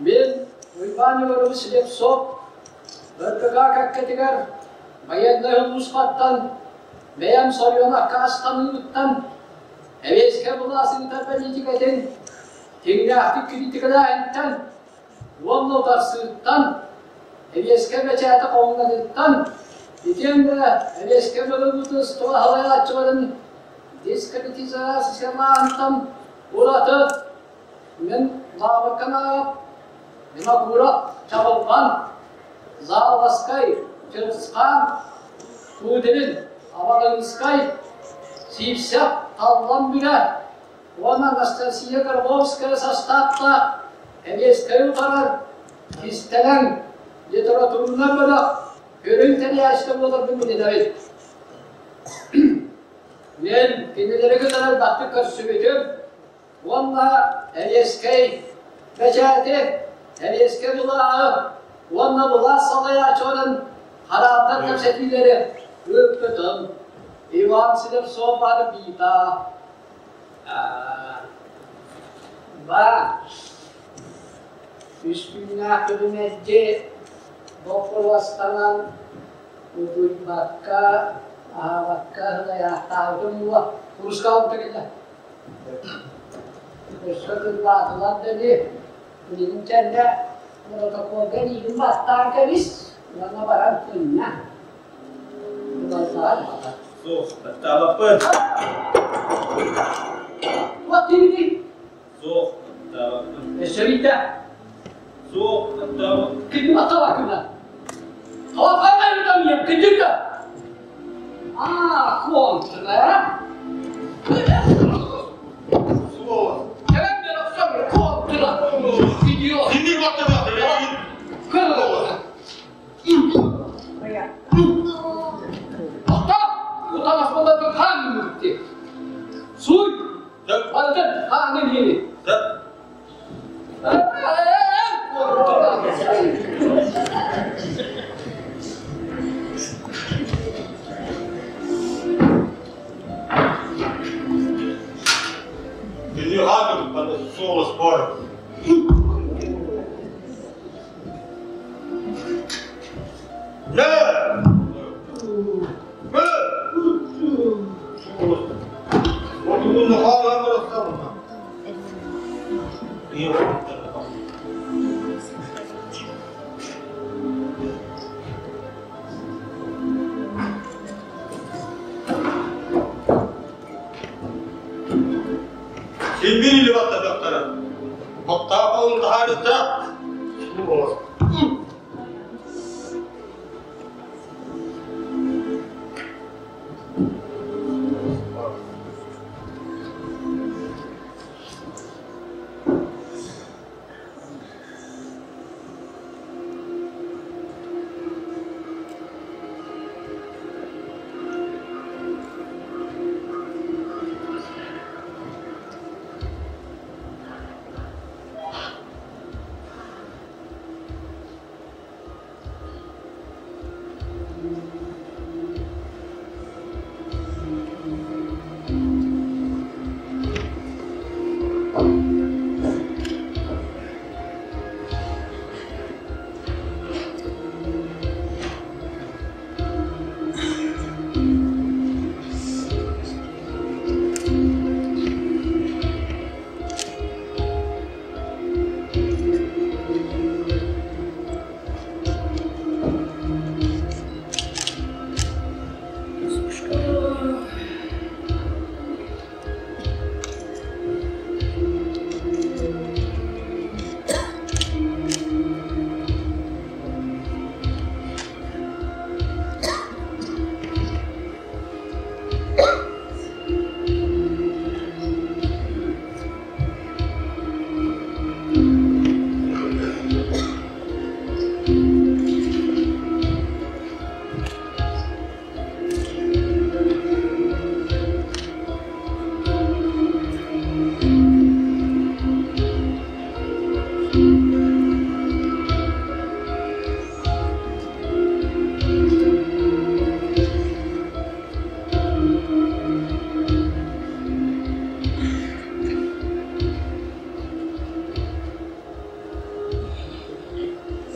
Мин Уйбаан Егорович Слепцов РКК кэккэтигэр байыаннай улууспаттан бэйэм соруйан аккаастаныыбыттан Эбиэскэ былаас ыытар бэлиитикэтин тиҥнээхтик критикалээһинтэн уонна утарсыыттан, эбиэскэ бэчээтэ хоҥнатыттан, итиэннэ эбиэскэ бырабыыталыстыба салайааччыларын дискредитациялааһынтан ураты мин Лаабырканаап, Винокуров Чабылҕан, Зааласкай Чыҥысхаан, Кудрин Абаҕыыныскай, Сиипсэп Таллан Бүрэ уонна Анастасия Горловская састааптаах Эбиэскэйи утарар кистэлэҥ литературнай бөлөх көрүҥ тэрийээччитэ буоларбын билинэбин. Мин кинилэри кытары элбэхтик көрсүбүтүм уонна Эбиэскэй бэчээти, Эбиэскэй былааҕы уонна былаас салайааччыларын харааттар кэпсэтиилэри ыыппытым. Иван Слепцов Арбита Ба, үс күннээх күлүмэрдьи боппуруостанан утуйбакка, аһаабакка сылайаахтаабытым уо курускалым кэллэ. Өссө кырбаатылар да ини, билигин кэннэ протоколга илиигин баттаан кэбис уонна баран сынньа. Суох, баттаабаппын. Туох диибитий? Суох, баттаабаппын. Өссө биирдэ. Суох, баттаабаппын. Кини баттаабаккына. Тоҕо кырдьык да? Аа, контра. Суох. Кэлэн бер охсон контра. Идиот. Синник баттаабат. Көр. Тоқта! Уталаспаларга хаан мүрүкти. Суй! Барытын хаанын иһини. Силбир или баттатыахтара. Оттоох олун таһаарыттара.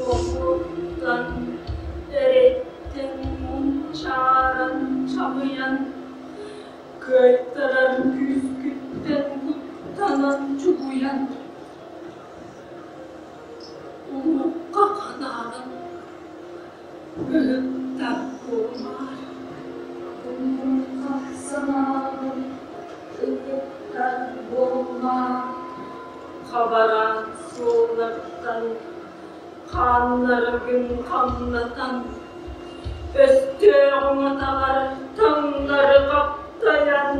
Уотуттан, эрэттэн мунчааран, чаҕыйан, кыайтарар күүскүттэн куттанан чугуйан, улуукка ханаан, ыһыктар буолумаар. Улуукка санаабын ыһыктар буолумаар. Хабараан суоллартан хааннаргын хамнатан, өстөөҕүҥ атаҕар таҥнары хаптайан,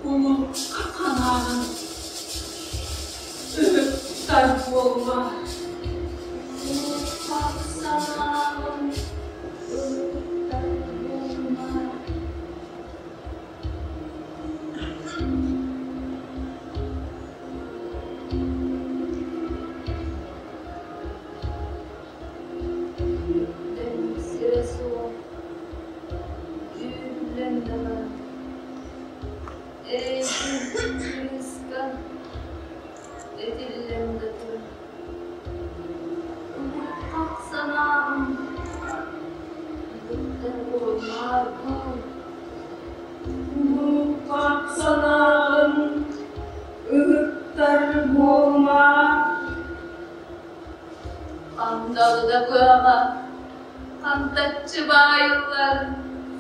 улуукка ханаан, ыһыктар буолла. Улуукка санаабын ыһыктар буолумаар. Дэҥ сирэ суох, дьүүллэн да баран, эрэйгин кырыыска этиллэн да турар. Умуххах санаам ыгыттар буолумаар дуу. Умуххах санааҕын ыһыктар буолумаар. Хандалыда быаҕа, хантаччы баайыллар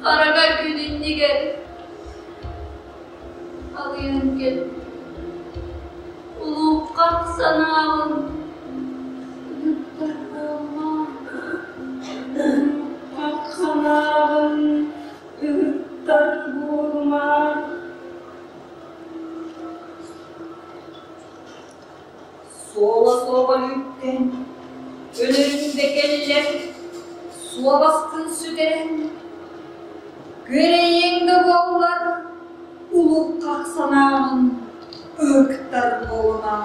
хараҥа күн иннигэр халыйан кэл. Улуукхах санааҕын ыһыктар буолумаар. Умуххах санааҕын ыһыктар буолумаар. Суола суох өлүүттэн, өлөрүҥ да кэллэр, суобаскын сүтэрэн, күөрэйиэҥ да буоллар, улуукхах санааҕын ыһыктар буолума.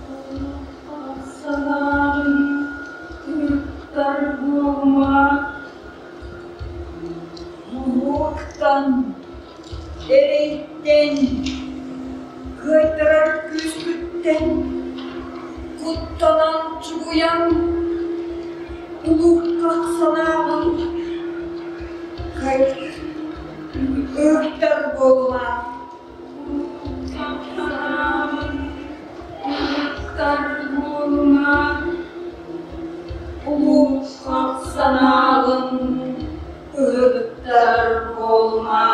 Улуукхах санааҕын ыһыктар буолума. Уруоктан, эрэйтэн, кыайтарар күүскүттэн. Куттанан чугуйан, улуукках санааҕын ыһыктар буолла. Санааҕын ыһыктар буолума, Улуукках санааҕын ыһыктар буолума.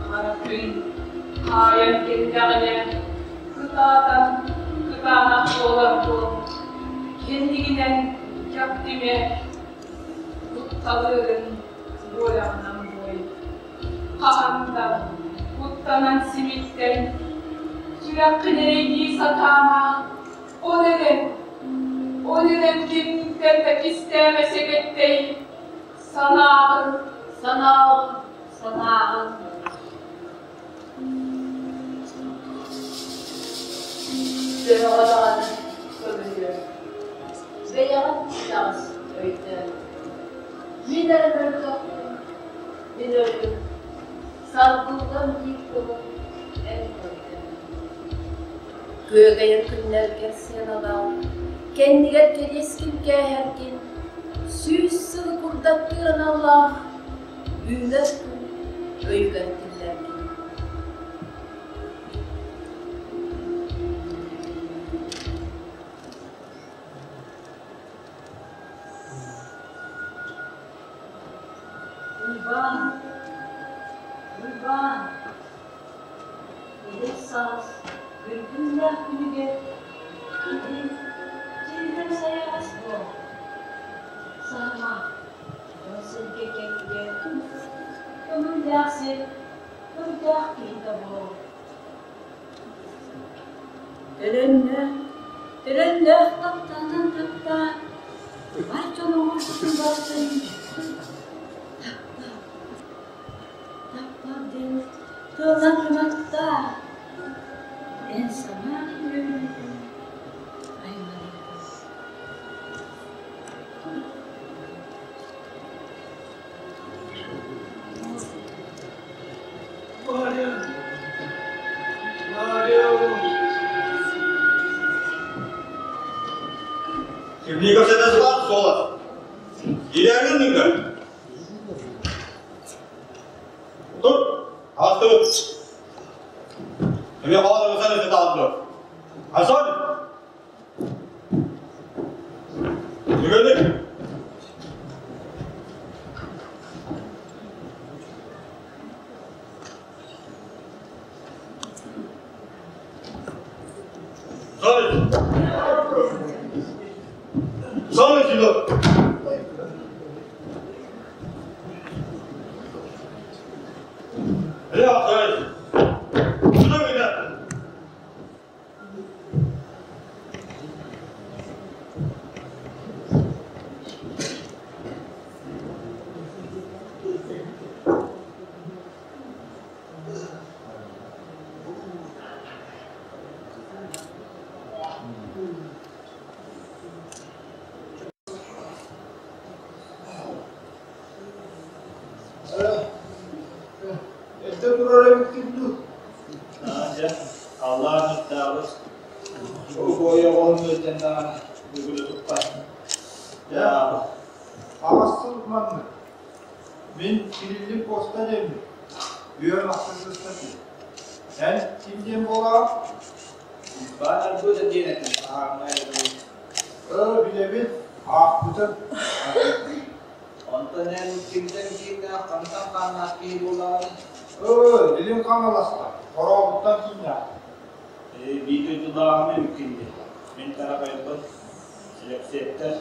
Хара күн хаайан кэллэҕинэ, кытаатан кытаанах буолар дуо? Кэннигинэн дьаптимэ, кутталыырын буораҕынан буой. Хаһан да куттанан симиттэн, сүрэххин эрэйдии сатаама, ол эрэн, ол эрэн кимтэн да кистээмэ сэгэттэй, санааҕын, санааҕын, санааҕын. Төһөҕө даҕаны көмүлүө, бэйэҕин таҕыс өйдөө. Мин эрэ мөлтөхпүн, мин өлүм, саргыллан биир тылым эн көрдө. Күөгэйэр күннэргэр сыаналаан, кэннигэр кэриэскин кээһэргин, 100 сылы курдаттыыр аналлаах үүнэр күн өйүгэр киллэргин. Уйбаан, Уйбаан, эдэр саас күргүмнээх күнүгэр ити дьиҥнээх сайаҕас буол. Саһыма, дьон-сэргэ кэннигэр көҥүллээх сир, көрдөөх киһитэ буол. Төлөннөөх, төлөннөөх тапталынан таптаа, бар дьон оҥорбутун барытын таптал, таптал диэн тылынан кынаттаа, эн санаан үөрүүтүн аймалыыгын. Варя! Варя! Кимнига сетесла соло. Илэрин Тур, астыбыт. Эми хаалыгысан эти таалды. Асан! Түгеник! Sorry. Sorry, Silo. Ja, sorry. Эрдэ турар эбиккин дуу? Дьэ, Аллаах ыттаабыт. Ойоҕоһун ыалдьан даҕаны бүгүрү туппат. Дьэ, аҕыс сыл маннык. Мин Кириллин Коста диэммин. Үөм ахсын сыста Эн ким диэн буолаҕын? Баан арбыта диэн этим, аһааҥҥа Өө, билэбин, аахпытым. Онтон эн кимтэн кииннээх, хантан хааннаах киһи буолаҕын? Өө, Илин Хаҥаластан, Хорообуттан кииннээх. Ээ, биир дойдулааҕым эбиккин дии. Мин тарапайбын, Силэпсиэттэр.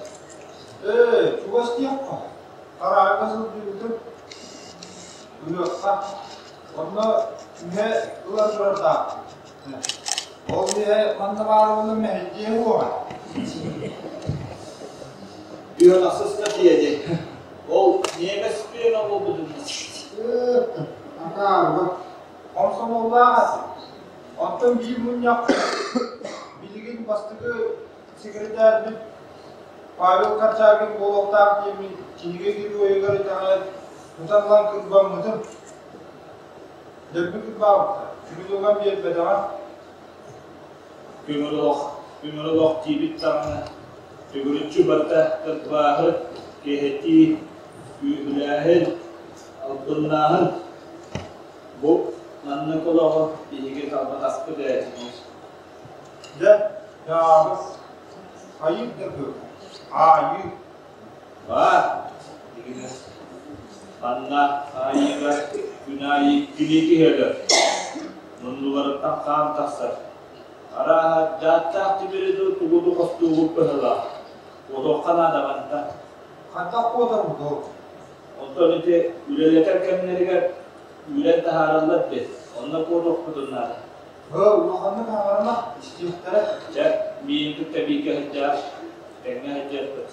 Ээ, чугас диэххэ. Хараайга сылдьыбытым, Ыһыахха. Онно мүһэ ылан турардаахпын. Ол мүһэ манна баар буолан мэһэйдиэ буоҕа. Үөҕэсис да дии. Ол ньиэмэс пиэҥэ буолбутун Акаарба. Хомсомуоллаах этим. Оттон биир мунньахха билигин бастакы секретарбыт Павел Корчагин буолуохтаах диэммин кинигэ геройугар итэҕэйэн тутан ылан кырбаммытым. Дөлбү кырбаабыттар. Күнүн уган биэрбэтэҕэ. Көҥүл олох, көҥүл олох диибит даҕаны, төгүрүччү барыта кырбааһы, кэһэтии, күүһүлээһин, албыннааһын. Бу маннык олоҕу биһиги талбатахпыт ээ Тимур. Дьэ, дьаабыс, хайыыр да көр, аайыы. Баар, дигинэ. Манна хаайыыга күн аайы иккилии киһи өлөр. Муннуларыттан хаан тахсар. Арааһа, дьааттаах тимири дуу, тугу дуу хостуубут быһыылаах. Куотуохха наада мантан. Хайдах куотабыт ол? Онтон ити үлэлэтэр кэмнэригэр үүрэн таһаараллар дии. Онно куотуохпутун наада. Өө, улаханнык хаҥарыма, истиэхтэрэ. Дьэ, миигин кытта бииргэ сылдьаар, тэҥҥэ сылдьыахпыт.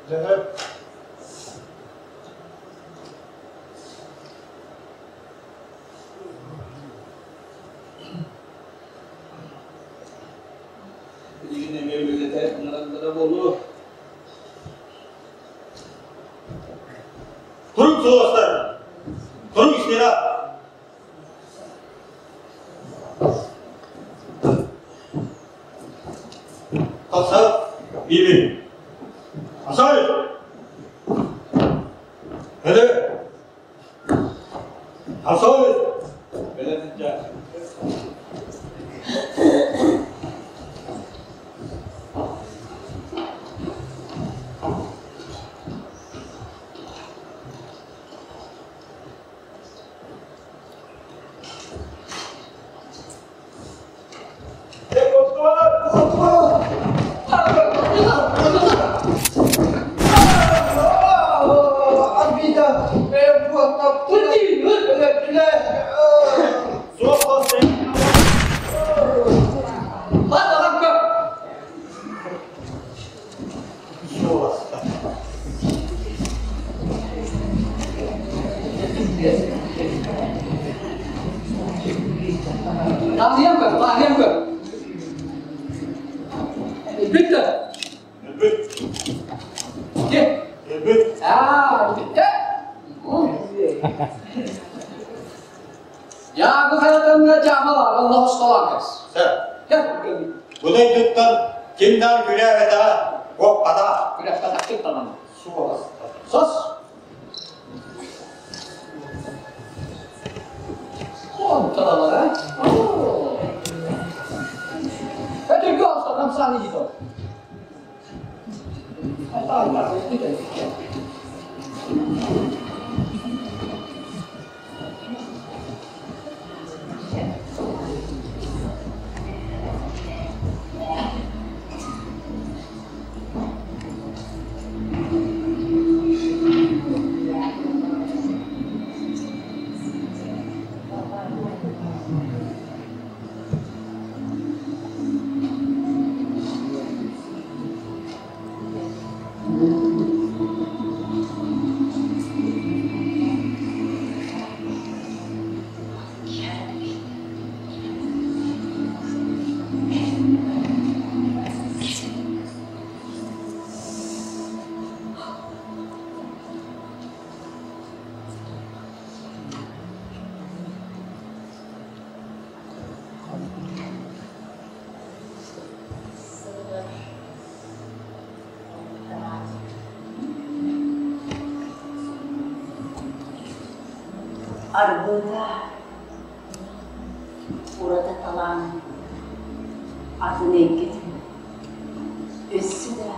Дьэ, Билигин эмиэ үлэлэтэ ыҥыраллара буолуо. Туруҥ суоластар! Туруҥ истиэхэ! Тахсар биибин. Асай! Эде! Асай! Бэлэн сылдьар. Таһыйан көр, таһыйан көр. Бүттэ. Өлбүт. Ким? Өлбүт. Аа, бүттэ. Яагы хайатанга жаамалар, онно хостолан кэс. Сэр. Бу дойдуттан ким даан күрээбэтэҕэ, куоппата. Күрэхпэтэх ким танан. Суолас. Сос. Контралара. Это гауста там сами идет. Арбыта ураты талаан атын эйгэтин өссө да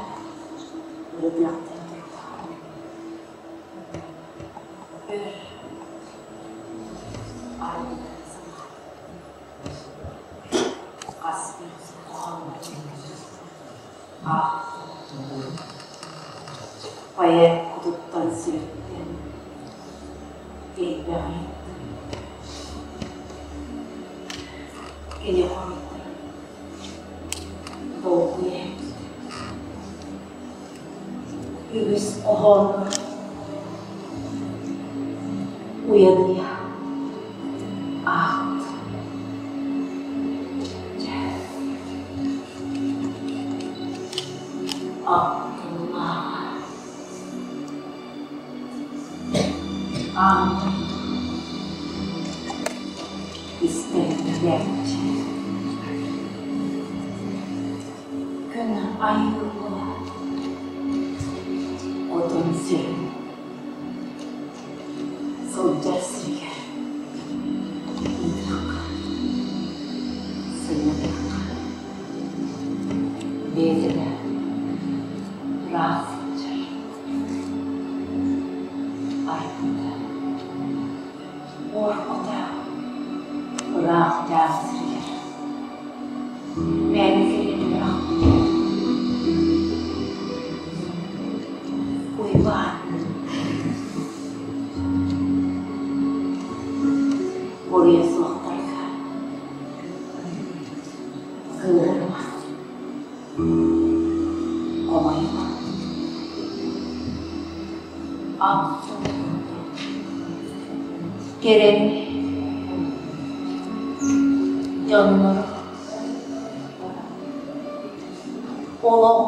ырытыахтара турдаҕа. Өр арбытын санаатым. Хас биир хоһооннорун аахтым. Поэт. сириттэн элбэҕи ыйыттым. Кини хоруйдарын долгуйа иһиттим. Үгүс хоһооннор уйадыйа аахтым. Дьэ, Абдуллаҕа Аан дойду истэриллээччи Күн айылла отун сирин сылдьар сиригэр ыытыахха, сынньатыахха. Бэйэтэ да ыраах сылдьар, аргыта, уоркута ыраах дьаам сиригэр мээнэ кэлин үрэхпит. Уйбаан буруйа суохтарга Кыыһырма, хомойума, Алтын кэрэни дьоннору олох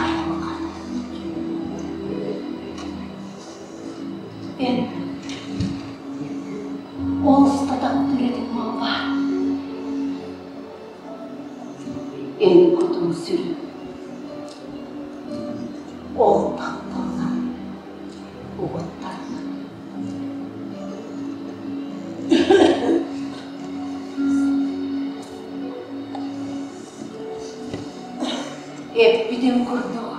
айылҕан Эн ол устатаптыыр этиҥ буолбаат? Эн кутуҥ-сүрүҥ ол тапталынан угуттанна. Эппитим курдук,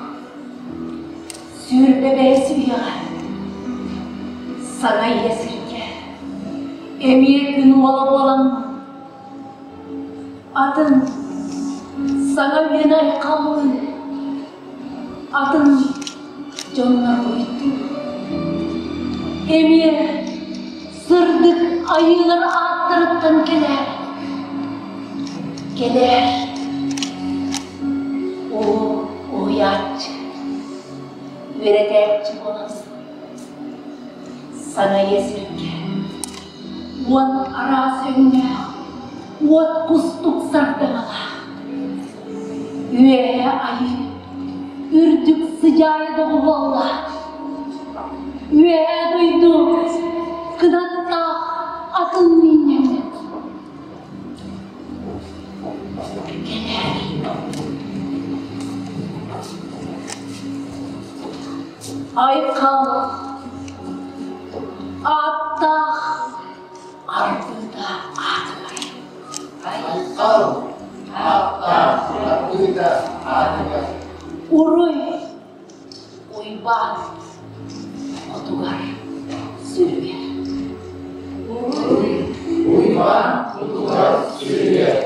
25 үйэҕэ саҥа ийэ сиргэ эмиэ күн уола буоламмын, атын саҥа үйэни айхаллыы, атын дьоннор уйдуу, эмиэ сырдык айыылар ааттарыттан кэлээр, кэлээр. Улуу уһуйааччы, үөрэтээччи буолан саҥа ийэ сиргэ уон араас өҥнөөх уот кустук сардаҥалаах үөһэ айыы үрдүк сыдьаайа доҕуһуоллаах үөһээ дойду кынаттаах атын мииннэммит Айхал ааттаах арбыта аатыгар. Айхал ааттаах арбыта аатыгар. Уруй Уйбаан хотугар сүрүгэр. Уруй Уйбаан хотугар сүрүгэр.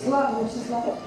Слава, Вячеслав.